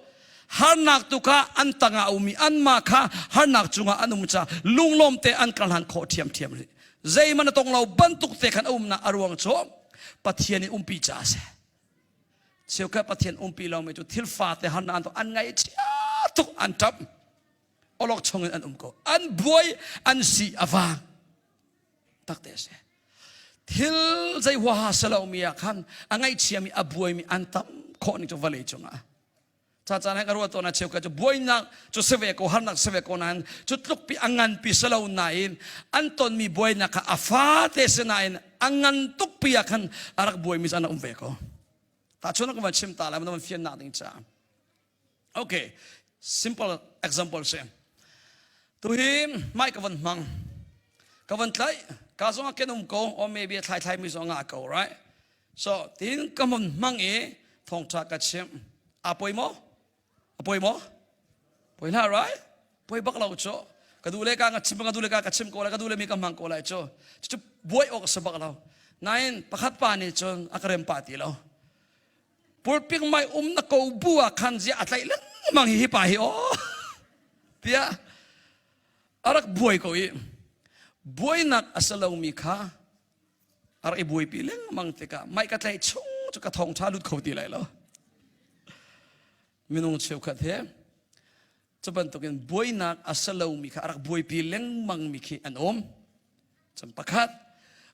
Harnak tu kha an tangah a ummi anmah kha harnak cungah an um caah lunglawm te an karhlan khawh ṭhiamṭhiam rih. Zeihmanh a tong lo bantuk te khan a umnak a ruang cu Pathian i umpi caah a si. Cheukhat Pathian umpi lomi cu thil fate harnak an tong an ngaihchia tuk an ṭap. Awlok chungin an um ko. An buai an si a vang. Tak te a si. Thil zei huaha si lomi ah khan a ngaihchiami a buaimi an tam khawh ning cu vawlei cungah. Ca caan he ka ruah tawn a cheukhat cu buainak cu si ve ko harnak si ve ko nain cu tluk pi a ngan pi si lo nain an tonmi buainak kha a fate si nain a ngan tuk pi ah khan a rak buaimi cu an um ve ko. Tahchunhnak ka van chim ta lai na van fiannak ding caah. Okay, simple example si. Tu hi mai ka van hmang. Ka van tlaih. Ka zong ah ken um ko or maybe a thlai thlai mi zong ah ko, right? So, tin ka mun hmang i thawngtha ka chim. A poi maw? A poi maw? Poi hlah, right? Poi bak lo cu. Ka duh le ka ka chim ka duh le ka ka chim ko lai ka duh le mi ka hmang ko lai cu. Cucu buai awk a si bak lo. Nain pakhat pa nih cun a ka rem pah ti lo. Pulpik mai um na ko bu ah khan zia a tlaih lengmang hi hi pa hi aw tiah a rak buai ko i buainak a si lomi kha a rak i buaipi lengmang tikah mai ka tlaih chung cu ka thawng ṭha lut kho ti lai lo minung cheukhat he Cu bantukin buainak a si lomi kha a rak buaipi lengmangmi khi an um. Cun pakhat,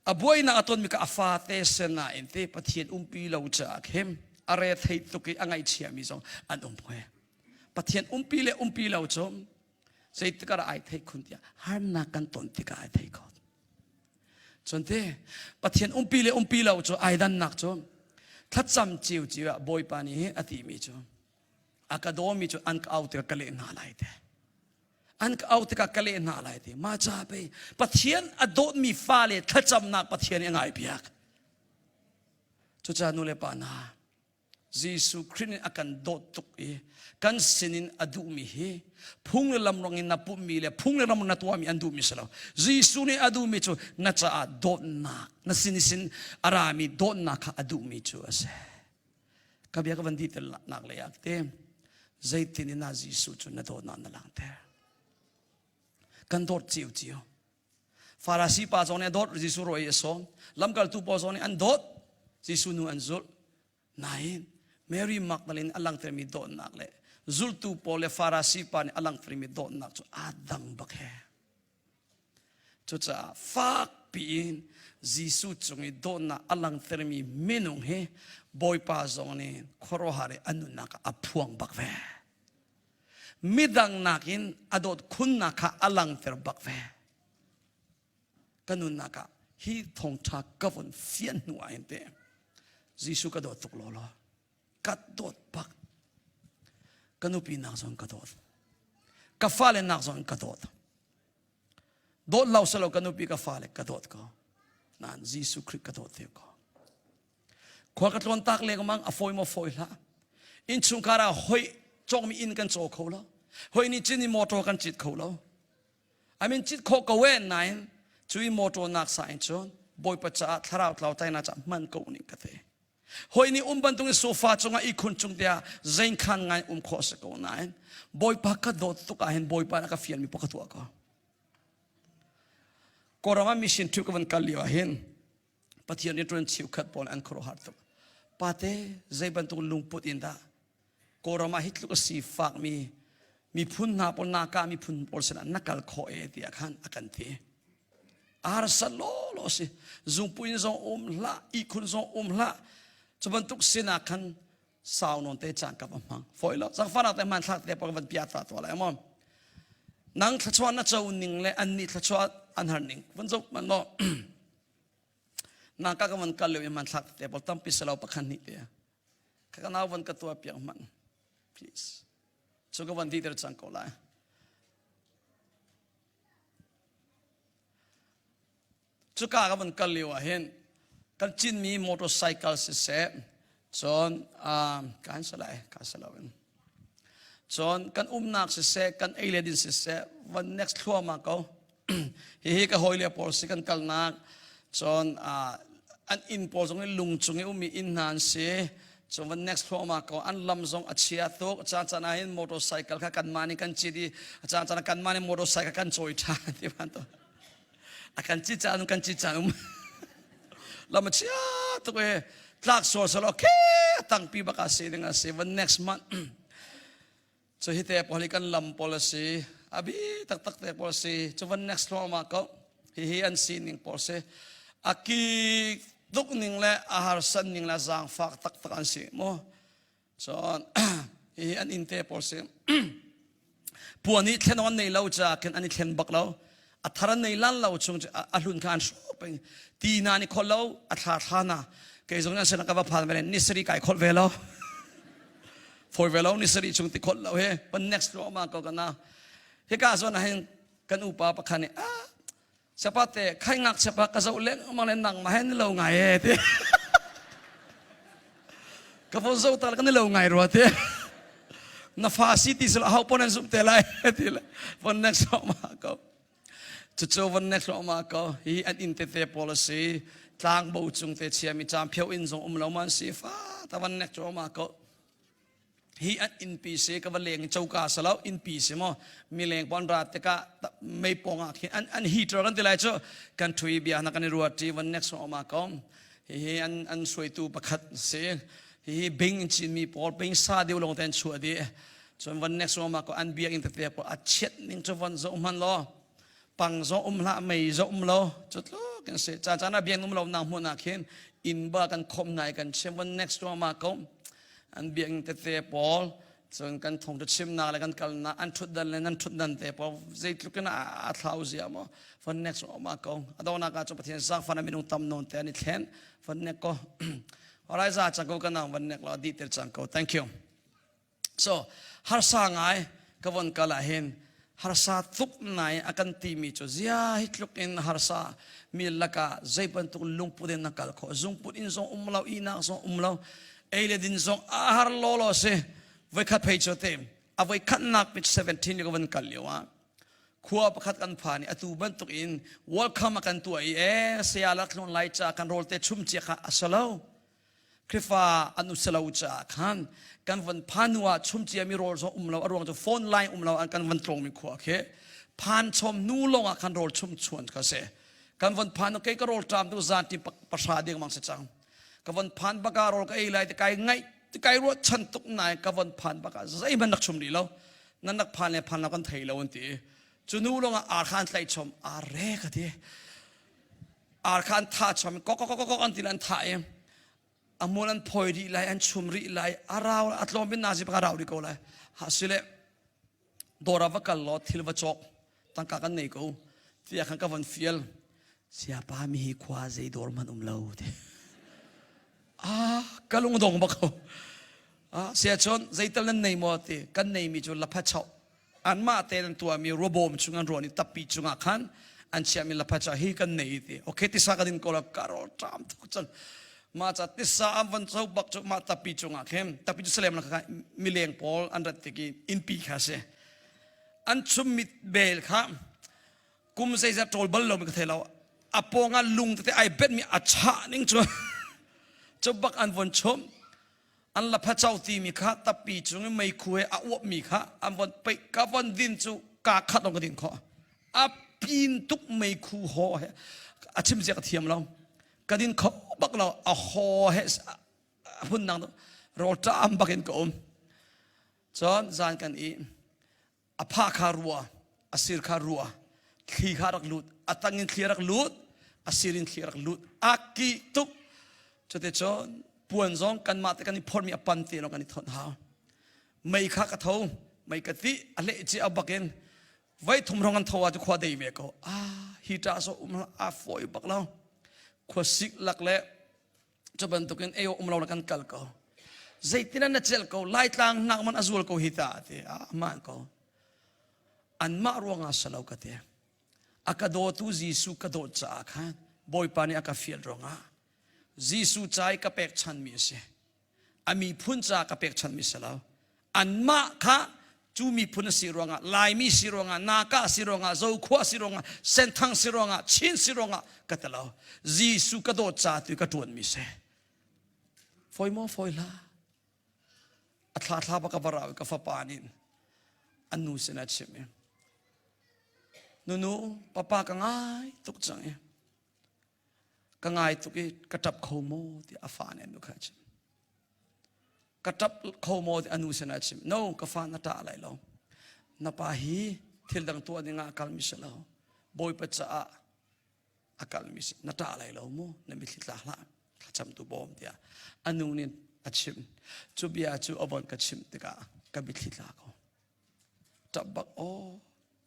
a buainak a tonmi kha a fate sinain te Pathian umpi lo caah khin a rethei tuk i a ngaihchiami zong an um hoi. Pathian umpi le umpi lo cu zeitik ah ai thei khun tiah harnak kan ton tikah ai thei kho. Cun te Pathian umpi le umpi lo cu ai dannak cu thlacam cio cio ah Bawipa nih a timi cu a ka dawmi cu an ka au tikah ka leh hna lai te an ka au tikah ka leh hna lai te ma ca pei Pathian a dawtmi fale thlacamnak Pathian i a ngai piak cucaah nu le pa hna Jesuh Khrih nih a kan dawt tuk i kan sinin a duhmi hi phung le lam rong in na pummi le phung le ram na tuahmi an duhmi si lo Jesuh nih a duhmi cu na caah dawtnak na sin sin a rami dawtnak kha a duhmi cu a si Ka bia ka van di nak lei ah te zeitin in ah Jesuh cu na dawtnak na langhter. Kan dawt cio cio. Farasi pa zong nih a dawt Jesuh ro i a sawm. Lamkaltu pawl zong nih an dawt Jesuh nu an zulh. Nain Mary Magdalene a langhtermi dawtnak le zultu pawl le Farasi pa nih a langhtermi dawtnak cu aa dang bak he. Cucaah fak piin Jesuh cung i dawtnak a langhtermi minung hi Bawipa zong nih khuaruahhar i a nunnak ah a phuang bak ve. Midang nakin a dawt khunnak kha a langhter bak ve. Ka nunnak ah hi thawngṭha ka vun fian hnu ah hin te Jesuh ka dawt tuk lawlaw. Ka dawt bak. Ka nupi nak zong ka dawt. Ka fale nak zong ka dawt. Dawt lo selo ka nupi ka fale ka dawt ko. Nain Jesuh Khrih ka dawt ve ko. Khua ka tlawn tak lengmang a fawi maw fawi hlah. Innchungkhar ah hoi cawkmi inn kan caw kho lo. Hoi nih cin i motor kan cit kho lo. I mean cit khawh ko e nain cu i motor nak sa in cun Bawipa caah thlarau tlau tainak caah hman ko ning ka te. Hoi nih um bantuk in sofa cungah ihkhun cung tiah zenkhan ngai um khawh si ko nain Bawipa ka dawt tuk ah hin Bawipa na ka fialmi pakhat tuah ko. Kawlram ah mission trip ka van kal lio ah hin Pathian rianṭuan cheukhat pawl an khuaruahhar tuk. Pate zei bantuk lungput in dah Kawlram ah hi tluk a sifakmi miphun hna pawl naka miphun pawl sinah na kal khawh e tiah khan a kan ti. Arsa lawlaw si. Zungpui zong um hlah, ihkhun zong um hlah. Cu bantuk sinah khan sau nawn te caan ka va hmang. Fawi lo. Zangfahnak te hmanthlak te pa ka van pia ta tuah lai maw. Nang thluachuah na co ning le annih thluachuah an har ning van zoh hmanh law nangka ka van kal lio i hmanthlak te pawl tampi si lo pakhat hnih te ka ka nau van ka tuah piak hmanh please cu ka van diter cang ko lai Cuka ka van kal lio ah hin kan cinmi motorcycle siseh cun kan sa lai ka sa lo in cun kan umnak siseh kan ei le din siseh van next thluahmah ko hihi ka hawi le pawl si kan kalnak cun an inn pawl zong hi lung cung i ummi inn hna an si cun van next thluahmah ko an lam zong a chia tuk caan caan ah hin motorcycle kha kanmah nih kan cit i a caan caan ah kanmah nih motorcycle kan cawi ṭhan ti bantuk a kan ci caan um kan ci caan um lam a chia tuk e tlak sual sal okay tangpi bak a si ding a si van next month cu hi te pawl hi kan lam pawl a si abi taktak te pawl si cu van next thluahmah ko hi hi an si ning pawl si a ki tuk ning le a harsan ning le zaangfak taktak an si mu Cun hihi an inn te pawl si. Puan i thlen an nei lo caah khin an i thlen bak lo. A thar an nei lan lo chung cu a hlun kha an hrawh peng. Ti na ni khol lo, a thla thla na. Kei zong nan sin ka va phan ve ni sari kai khol ve lo. Foi ve lo ni sari chung ti khol lo he. Pan next lo ma ko kana. Hika zawn ah hin kan upa pakhat nih ah Sapate khai ngakchia pa ka zoh lengmang le nangmah he ni lo ngai e ti. Ka von zoh tal ka ni lo ngai rua ti. Na fa si ti sila hau pon an zumh te lai ti le von nek ma ko. Cucu von nek ma ko. Hi an inn tete pawl a si. Tlangbo cung te chiami cam phio inn zong um lo man si fa ta van nek ma ko. Hi an innpi si ka va leng coka sa lo innpi si mo mileng pon ra tikah mei pong ah khin an an heater kan ti lai cu kan thui bia na kan i ruat ti van next ma ko hihi an an suaitu pakhat si hihi bing in chin mi pawl bing sa deu long ten chua di cun van next ma ko an biak in tete ko a chiat ning chu van zo man lo pang zo um hlah mei zo um lo chu tluk in si cha cha na biak um lo nang hmun ah khin in ba kan khom nai kan chem van next ma ko An biakinn tete pawl cun kan thawngṭha chimnak le kan kalnak an ṭhutdan le nan ṭhutdan te pawl zeitluk in a thlau zia maw von nek ma ko a donak ah cun Pathian zaangfan a minung tam nawn te an i thlen von nek ko alright za cang ko kanang von nek lo dih ter cang ko thank you so harsa ngai ka von kal ah hin harsa tuk nai a kan timi cu zia hi tluk in harsa mi lakah zei bantuk lungput in na kal khawh zungput in zong um lo ihnak zong um lo ei le din zong a har law law si voikhat phei cu te a voikhatnak page 17 ka van kal lio ah khua pakhat kan phan i atu bantuk in welcome a kan tuah i e saya la thlun lai ca kan rawl te chum cia kha a si lo Khrihfa an usilo caah khan kan van phan hnu ah chum ciami rawl zong um lo a ruang cu phone line um lo an kan van tlawngmi khua khi phan chom hnu lawng ah khan rawl chum chuan kha si kan van phan kei ka rawl ṭam tu zan ti pahra ding mang si cang ka van phan baka rawl ka ei lai ti kai ngaih ti kai ruah chan tuk nai ka van phan baka zeihmanh nak chum rih lo nan nak phan le phan lo kan thei lo an ti cu nu lawng ah ar kha an tlaih chom ar re ka ti Ar kha an thah chom kok kok kok an ti an thah i a hmul an phoi rih lai an chum rih lai a rau a tlawm in nazi bak a rau rih ko lai ha sile dawr ah va kal law thil va cawk tangka kan nei ko tiah khan ka von fial siapa mi hi khua zei dawr man um lo ti ah ka lung dong bak ko ah sia chon zeital nan nei maw ti kan nei mi cu lapha chau anmah tein an tuahmi ruabawm chung an ruan i tappi cungah khan an chiahmi laphacha hi kan nei ti okay tisa kan in kola karol ṭam tuk cun mah ca tisa an van co bak cu mah tappi cungah khin tappi cu salem kha mileng pawl an rat tik i innpi kha si an chum mit bel kha kum zeizat ṭawl bal lo mi ka thei lo a pawng ah lung tete ai bet mi a chah ning cu cu bak an von chum An laphacho timi kha tappi cung i meikhu he a uapmi kha an von peih ka von din cu kaa khat lawng ka din khawh. A pin tuk meikhu haw he a chim zia ka thiam lo. Ka din kho bak lo a haw he a hun nang rawl ṭam bak in ka um. Cun zan kan i a pha kha rua a sir kha rua thli kha rak lut a tang in thli rak lut a sir in thli rak lut a ki tuk cute cun puan zong kanmah te kan i phormi a pan te lawng kan i thonh hau mei kha ka tho mei ka ti a leh ci a bak in. Voi thum rong an tho ah cu khua dei ve ko. Ah, hi ṭah so um a fawi bak lo. Khuasik lak le cu bantukin ei um lo na kan kal ko. Zeitin na celh ko, Laitlang nak man a zual ko hi ta ti. Ah, man ko. Anmah ruangah salo ka ti. A ka dawtu Jesuh ka dawt caah khan Bawipa nih a ka fial ruangah Jesuh ca i ka pekchanmi a si. A miphun ca ka pekchanmi si lo. Anmah kha cu miphun a si ruangah, Laimi si ruangah, Naka si ruangah, Zokhua si ruangah, Senthang si ruangah, Chin si ruangah ka ti lo. Jesuh ka dawt ca tu i ka ṭuanmi si. Fawi maw fawi hlah. A thla thla ba ka va rau i ka fapa nih an nu sinah a chimh i nunu papa ka ngai tuk cang i ka ngai tuk i ka ṭap kho maw tiah a fa nih a nu kha a chimh. Ka ṭap kho maw tiah a nu sinah a chimh. No, ka fa na ṭah lai lo. Na pa hi thil dang tuah dingah a kalmi si lo. Bawipa caah a kalmi si. Na ṭah lai lo mu, na mitthli tla hlah. Thlacam tu bawm tiah a nu nih a chimh. Cu bia cu a von ka chimh tikah ka mitthli tla ko. Ṭap bak aw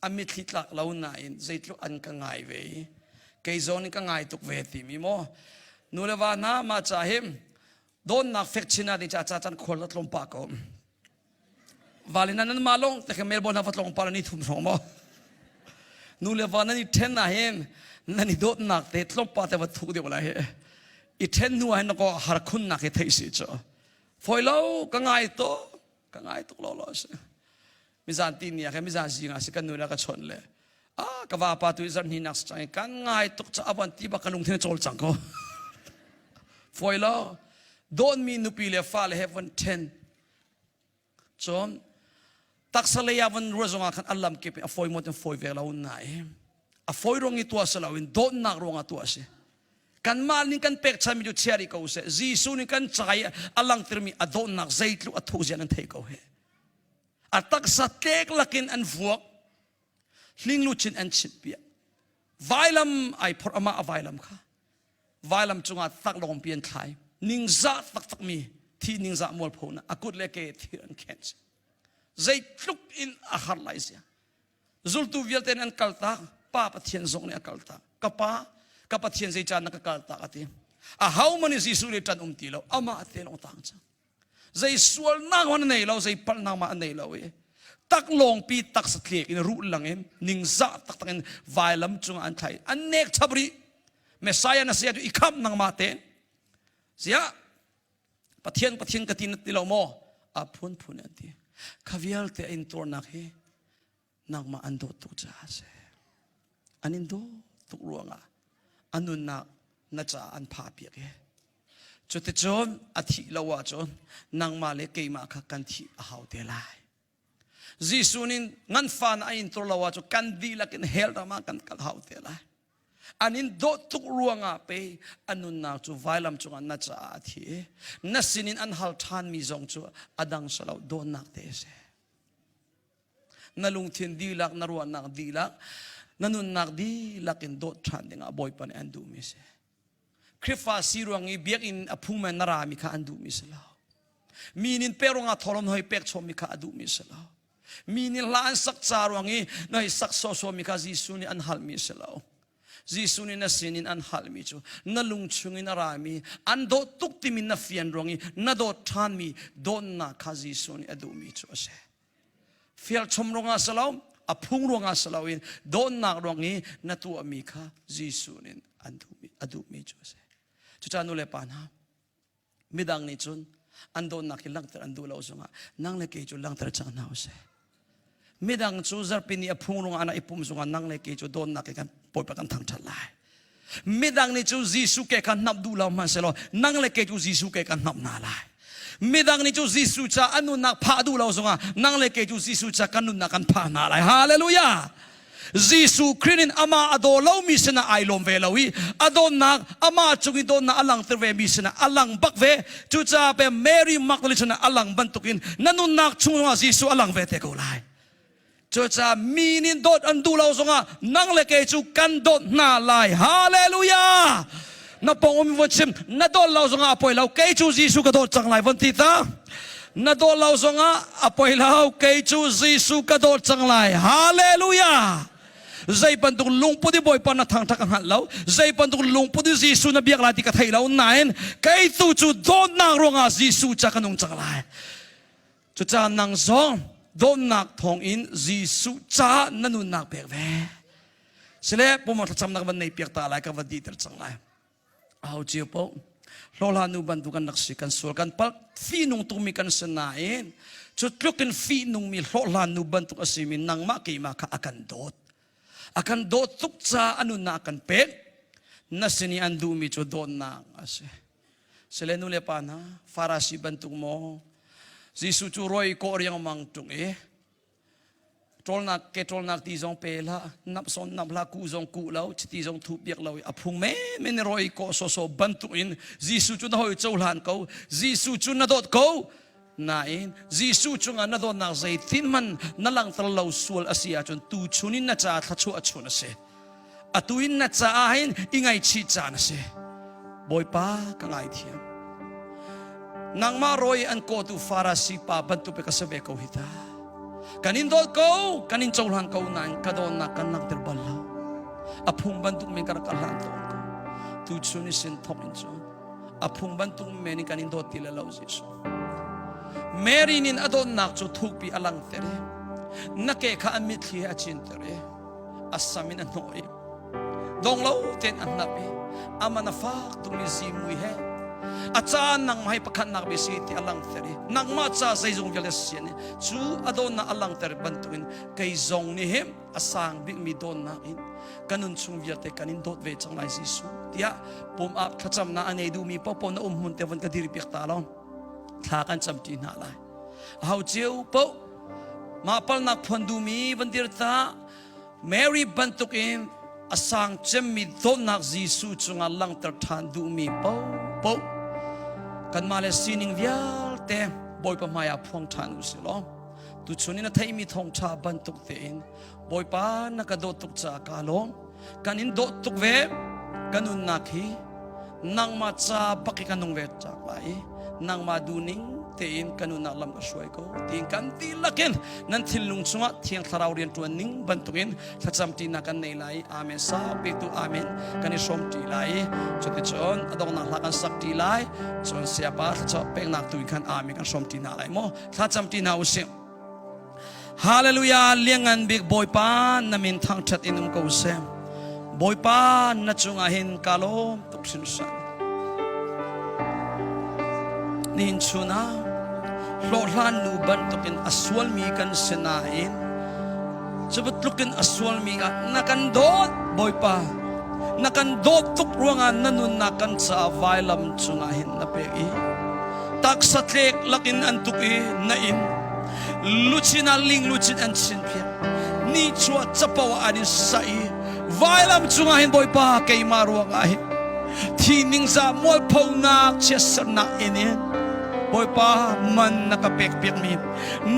a mitthli tlak lo nain zeitluk an ka ngai ve i kei zawn in ka ngai tuk ve timi maw nu le va hna ma ca him dawnnak fek chin ah ding ca ca can khual la tlawm pa ko valin nan ma long te Melbourne ha va tlawng pa ni thum hrawng maw nu le va nan i then na hin nan i dawtnak te tlawm pa te va thuk deuh lai he i then nu ah hin ko har khun nak hi thei si cho foi lo ka ngai to ka ngai tuk lo lo si mizan ti ni ah khan mizan zing ah si kan nu le ka chawnh le ah ka vapa tu zarh hnih nak cang kan ngai tuk ca avan ti bak ka lungthin a cawl cang ko foi lo dawnmi nupi le fale he von then cun taksa lei ah von ruah zongah khan a lam kip in a fawi maw tin fawi ve lo na i a fawi ruang i tuah si lo in dawtnak ruangah tuah a si kanmah nih kan pekchanmi cu chia rih ko seh Jesuh nih kan ca i a langhtermi a dawtnak zeitluk a thuh zia nan theih ko he a taksa tlek lakin an vuak hlingluchin an chimhpiak vailam ai phorh amah a vailam kha vailam cungah taklawngpi an thlai ningzah taktakmi thi ningzah mualpho na a kut le ke thir an khen zeitluk in a har lai zia Zultu vialte nih an kaltak. Pa Pathian zong nih a kaltak. Ka pa, ka Pathian zeicah na ka kaltak a ti. A ho man nih Jesuh nih ṭan um ti lo. Amah te lawng tang cang. Zei sualnak man a nei lo, zei palhnak ma a nei lo i taklawngpi taksa tlek in ruh lang in ningzah taktak in vailam cungah an thlai. An nek chap rih. Messiah na si ahcun i khamh nangmah tein. Ziah Pathian Pathian ka ti na ti lo maw? A phunphun an ti. Kha vialte a intuarnak hi nangmah an dawt tuk caah a si. An in dawt tuk ruangah a nunnak na caah an phah piak i cuticun a thih lo ahcun nangmah le keimah kha kan thih a hau te lai. Jesuh nih nganfa na a intur lo ahcun kan dihlak in hell ram ah kan kal hau te lai. An in dawt tuk ruangah pe a nunnak cu vailam cungah na caah a thi i na sinin an hal ṭhanmi zong cu a dang si lo dawtnak te a si. Na lungthin dihlak, na ruahnak dihlak, na nunnak dihlak in dawt ṭhan dingah Bawipa nih an duhmi a si. Khrihfa si ruang i biakinn a phungmen na rami kha an duhmi si lo. Mi nin pek ruangah tholom hoi pek chommi kha a duhmi si lo. Mi nih hla an sak ca ruang i na hei sak sawsawmi kha Jesuh nih an halmi si lo. Jesuh nih na sinin an halmi cu na lung chungin a rami an dawt tuk timi na fian ruang i na dawt ṭhanmi dawtnak kha Jesuh nih a duhmi cu a si. Fialchom ruangah si lo, a phung ruangah si loin dawtnak ruang i na tuahmi kha Jesuh nih an duhmi, a duhmi cu a si. Cucaah nu le pa hna, midang nih cun an dawtnak hi langhter an duh lo zongah nang le kei cu langhter cang hna usih. Midang cu zarhpi ni a phung ruangah an i pum zongah nang le kei cu dawtnak he kan Bawipa kan thangṭhat lai. Midang nih cu Jesuh ke kha hnamh duh lo hmanhsehlaw nang le kei cu Jesuh ke kan hnamh hna lai. Midang nih cu Jesuh ca an nunnak phah duh lo zongah nang le kei cu Jesuh ca kan nunnak kan phah hna lai. Hallelujah! Jesuh Khrih in amah a daw lomi sinah ai lawm ve lo i a dawtnak amah cung i dawtnak a langter ve mi sinah a lang bak ve. Cucaah pe Mary Magdalene sinah a lang bantukin na nunnak chung zongah Jesuh a lang ve te ko lai. Cucaah mi nih dawt an duh lo zongah nang le kei cu kan dawt hna lai. Hallelujah! Na pong um von chim na dawt lo zongah a poi lo kei cu Jesuh ka dawt cang lai von ti ta. Na dawt lo zongah a poi lo. Kei cu Jesuh ka dawt cang lai. Hallelujah! Zei bantuk lungput i Bawipa na thangṭhat ka hngalh lo. Zei bantuk lungput i Jesuh na biak lai ti ka thei lo. Nain kei tu cu dawtnak ruangah Jesuh ca ka nung cang lai. Cucaah nang zong dawtnak thawngin Jesuh caah na nunnak pek ve. Sile pumang thlacamnak van nei piak ta lai ka van dihter cang lai. Aho cio paoh hlawhhla nu bantuk kan rak si kan sual kan palh fihnung tukmi kan si nain cu tluk in fihnungmi hlawhhla nu bantuk a simi nangmah keimah kha a kan dawt. A kan dawt tuk caah a nunnak a kan pek. Na sin i an duhmi cu dawtnak a si. Sile nu le pa hna, Farasi bantuk maw Jesuh cu roi kawh riangmang ṭung i ṭawlnak ke ṭawlnak ti zong pe hlah, nap sawn nap hlah, kuh zong kuh lo, chiti zong thuh piak lo i a phung menmen in roi kawh sawsawh bantuk in Jesuh cu na hawi cohlan ko, Jesuh cu na dawt ko. Nain Jesuh cungah na dawtnak zeitin hmanh na langhter lo sual a si ahcun tuchun in na caah thluachuah a chun a si. Atu in na caah hin i ngaihchih caan a si. Bawipa ka ngaithiam. Nangmah rawi an kawtu Farasi pa bantuk pe ka si ve ko hi ta. Kan in dawt ko, kan in cohlan ko nain ka dawtnak kan langhter bal lo. A phung bantuk men ka rak ka hlan tawn ko. Tuchun i sin thawk in cun a phung bantuk men in kan in dawt ti le lo Jesuh. Mary nin a dawtnak cu thukpi a langhter i na ke kha a mitthli he a cinter i a sam in a hnawh i dong lo tein a hnap i aman a fak tukmi zimui he a ca nangmah hi pakhatnak bi si ti a langhter i nangmah ca zeizong vialte sian i cu a dawtnak a langhter bantukin kei zong nih hin a sang bikmi dawtnak in ka nun chung vialte kan in dawt ve cang lai Jesuh tiah pum ah thlacamnak a nei duhmi paohpaoh na um hmun te von ka dir piak ta lo thla kan cam ṭi hna lai hau cio paoh mah palnak phuan duhmi van dir ta Mary bantukin a sang cemmi dawtnak Jesuh cungah langhter ṭhan duhmi paohpaoh kanmah le sining vialte Bawipa hmaiah phuang ṭhan u sih law tuchun in a theimi thawngṭha bantuk tein Bawipa na ka dawt tuk caah kaa lawm kan in dawt tuk ve ka nunnak hi nangmah ca bak i ka nung ve cak lai i nangmah duhning tein ka nunnak lam ka hruai ko tiin kan dihlak in nan thinlung chungah thiang thlarau rian ṭuan ning bantukin thlacam ṭinak kan nei lai amen sa petu amen kan i hrawm ṭi lai cuticun a donghnak hla kan sak ṭi lai cun siapa thluachuah peknak tu in khan amen kan hrawm ṭi hna lai maw thlacam ṭi hna usih Hallelujah liangan bik Bawipa na min thangṭhat in um ko seh Bawipa na cungah hin ka lawm tuk hringhran nihin chun ah hlawhhlan nu bantukin a sualmi kan si nain cu tlukin a sualmi ah na kan dawt Bawipa na kan dawt tuk ruangah na nunnak kan caah vailam cungah hin na pek i taksa tlek lakin an tuk i na in luchin ah ling luchin an chin phiak ni chuah capo ah an in sa i vailam cungah hin Bawipa keimah ruangah hin thi ningzah mualphonak chiatsernak in in Bawipa man na ka pek piakmi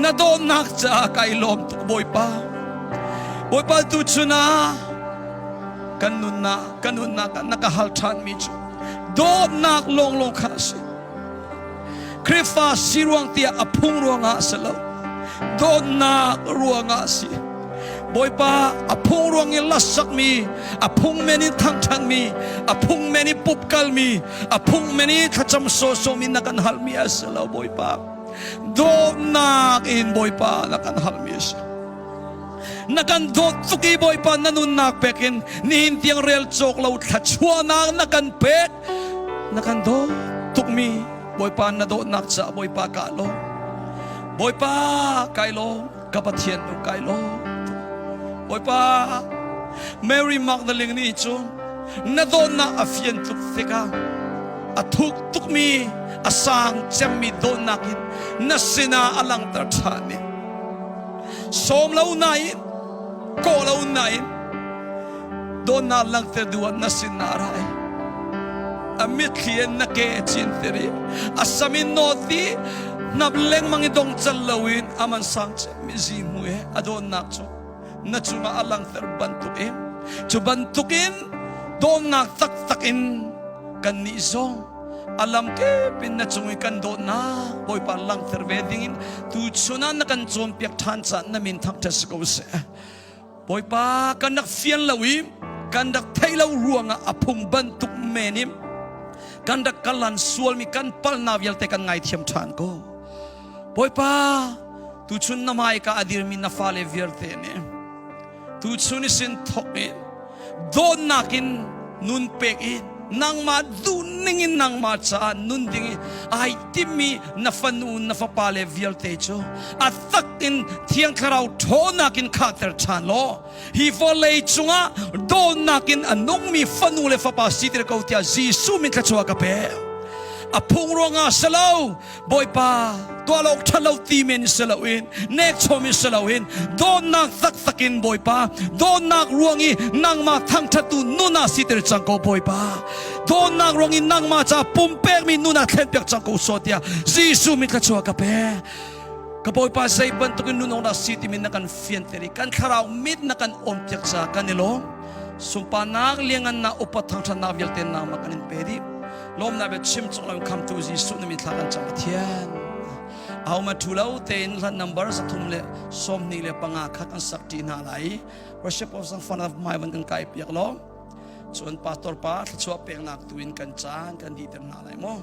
na dawtnak caah kai lawm tuk Bawipa Bawipa tu chun ah kan nunnak kan nunnak ah na ka hal ṭhanmi cu dawtnak lawnglawng kha a si Khrihfa si ruang tiah a phung ruangah a si lo dawtnak ruangah a si Bawipa a phung ruang in lasakmi a phung men in thangṭhatmi a phung men in pupkalmi a phung men in thlacam sawsawmi na kan halmi a si lo Bawipa dawtnak in Bawipa na kan halmi a si na kan dawt tuk i Bawipa na nunnak pek in nihin tiang rel cawk lo thluachuahnak na kan pek na kan dawt tukmi Bawipa na dawtnak caah Bawipa ka lawm Bawipa kai lawm ka Pathian nu kai lawm Bawipa Mary Magdalene nih cun na dawtnak a fian tuk tikah a thuk tukmi a sang cemmi dawtnak in na sinah a langhter ṭhan i sawm lo nain kawh lo nain dawtnak langhter duh ah na sinah ra i a mitthli in na ke a cinter i a sam in nawt i hnap lengmang i dong cal loin a man sang cemmi zihmui he a dawtnak cu na cungah a langhter bantuk in cu bantukin dawtnak taktak in kannih zong. A lam kip in na cung i kan dawtnak Bawipa langhter ve dingin tuchun ah na kan cawnpiak ṭhan caah na min thangṭhat si ko seh. Bawipa kan rak fian lo i kan rak theih lo ruangah a phung bantuk men in kan rak kalan sualmi kan palnak vialte kan ngaithiam ṭhan ko. Bawipa tuchun na hmaika a dirmi na fale vialte nih tuchun i sin thok i dawtnak in nun pek i nangmah duhning in nangmah caah nun ding i ai timmi na fanu na fapa le vialte cu a tak in thiang thlarau ṭhawnnak in khahter ṭhan law hi vawlei cungah dawtnak in a nungmi fanu le fapa siter ko tiah Jesuh min thluachuah ka pek. A phung ruangah si lo Bawipa tuah lo ṭha lo ti men si loin nekchom in si loin dawtnak taktak in Bawipa dawtnak ruang i nangmah thangṭhattu nun ah siter cang ko Bawipa dawtnak ruang i nangmah ca pumpekmi nun ah thlenpiak cang ko sawh tiah Jesuh min thluachuah ka pe ka Bawipa zei bantukin nun awk dah si timi na kan fianter i kan thlarau mit na kan awmpiak caah kan i lawm sunparnak liangannak upat thangṭhatnak vialte nangmah kan in pe dih Lawmnak bia chim cawk lo khamtu Jesuh na min thla kan cam Pathian. Ahoma thu lo tein hlan number 325 kha kan sak ṭi hna lai. Worship of sang fan of my van kan kai piak lo. Cun pastor pa thluachuah peknak tu in kan caan kan dihter hna lai mu.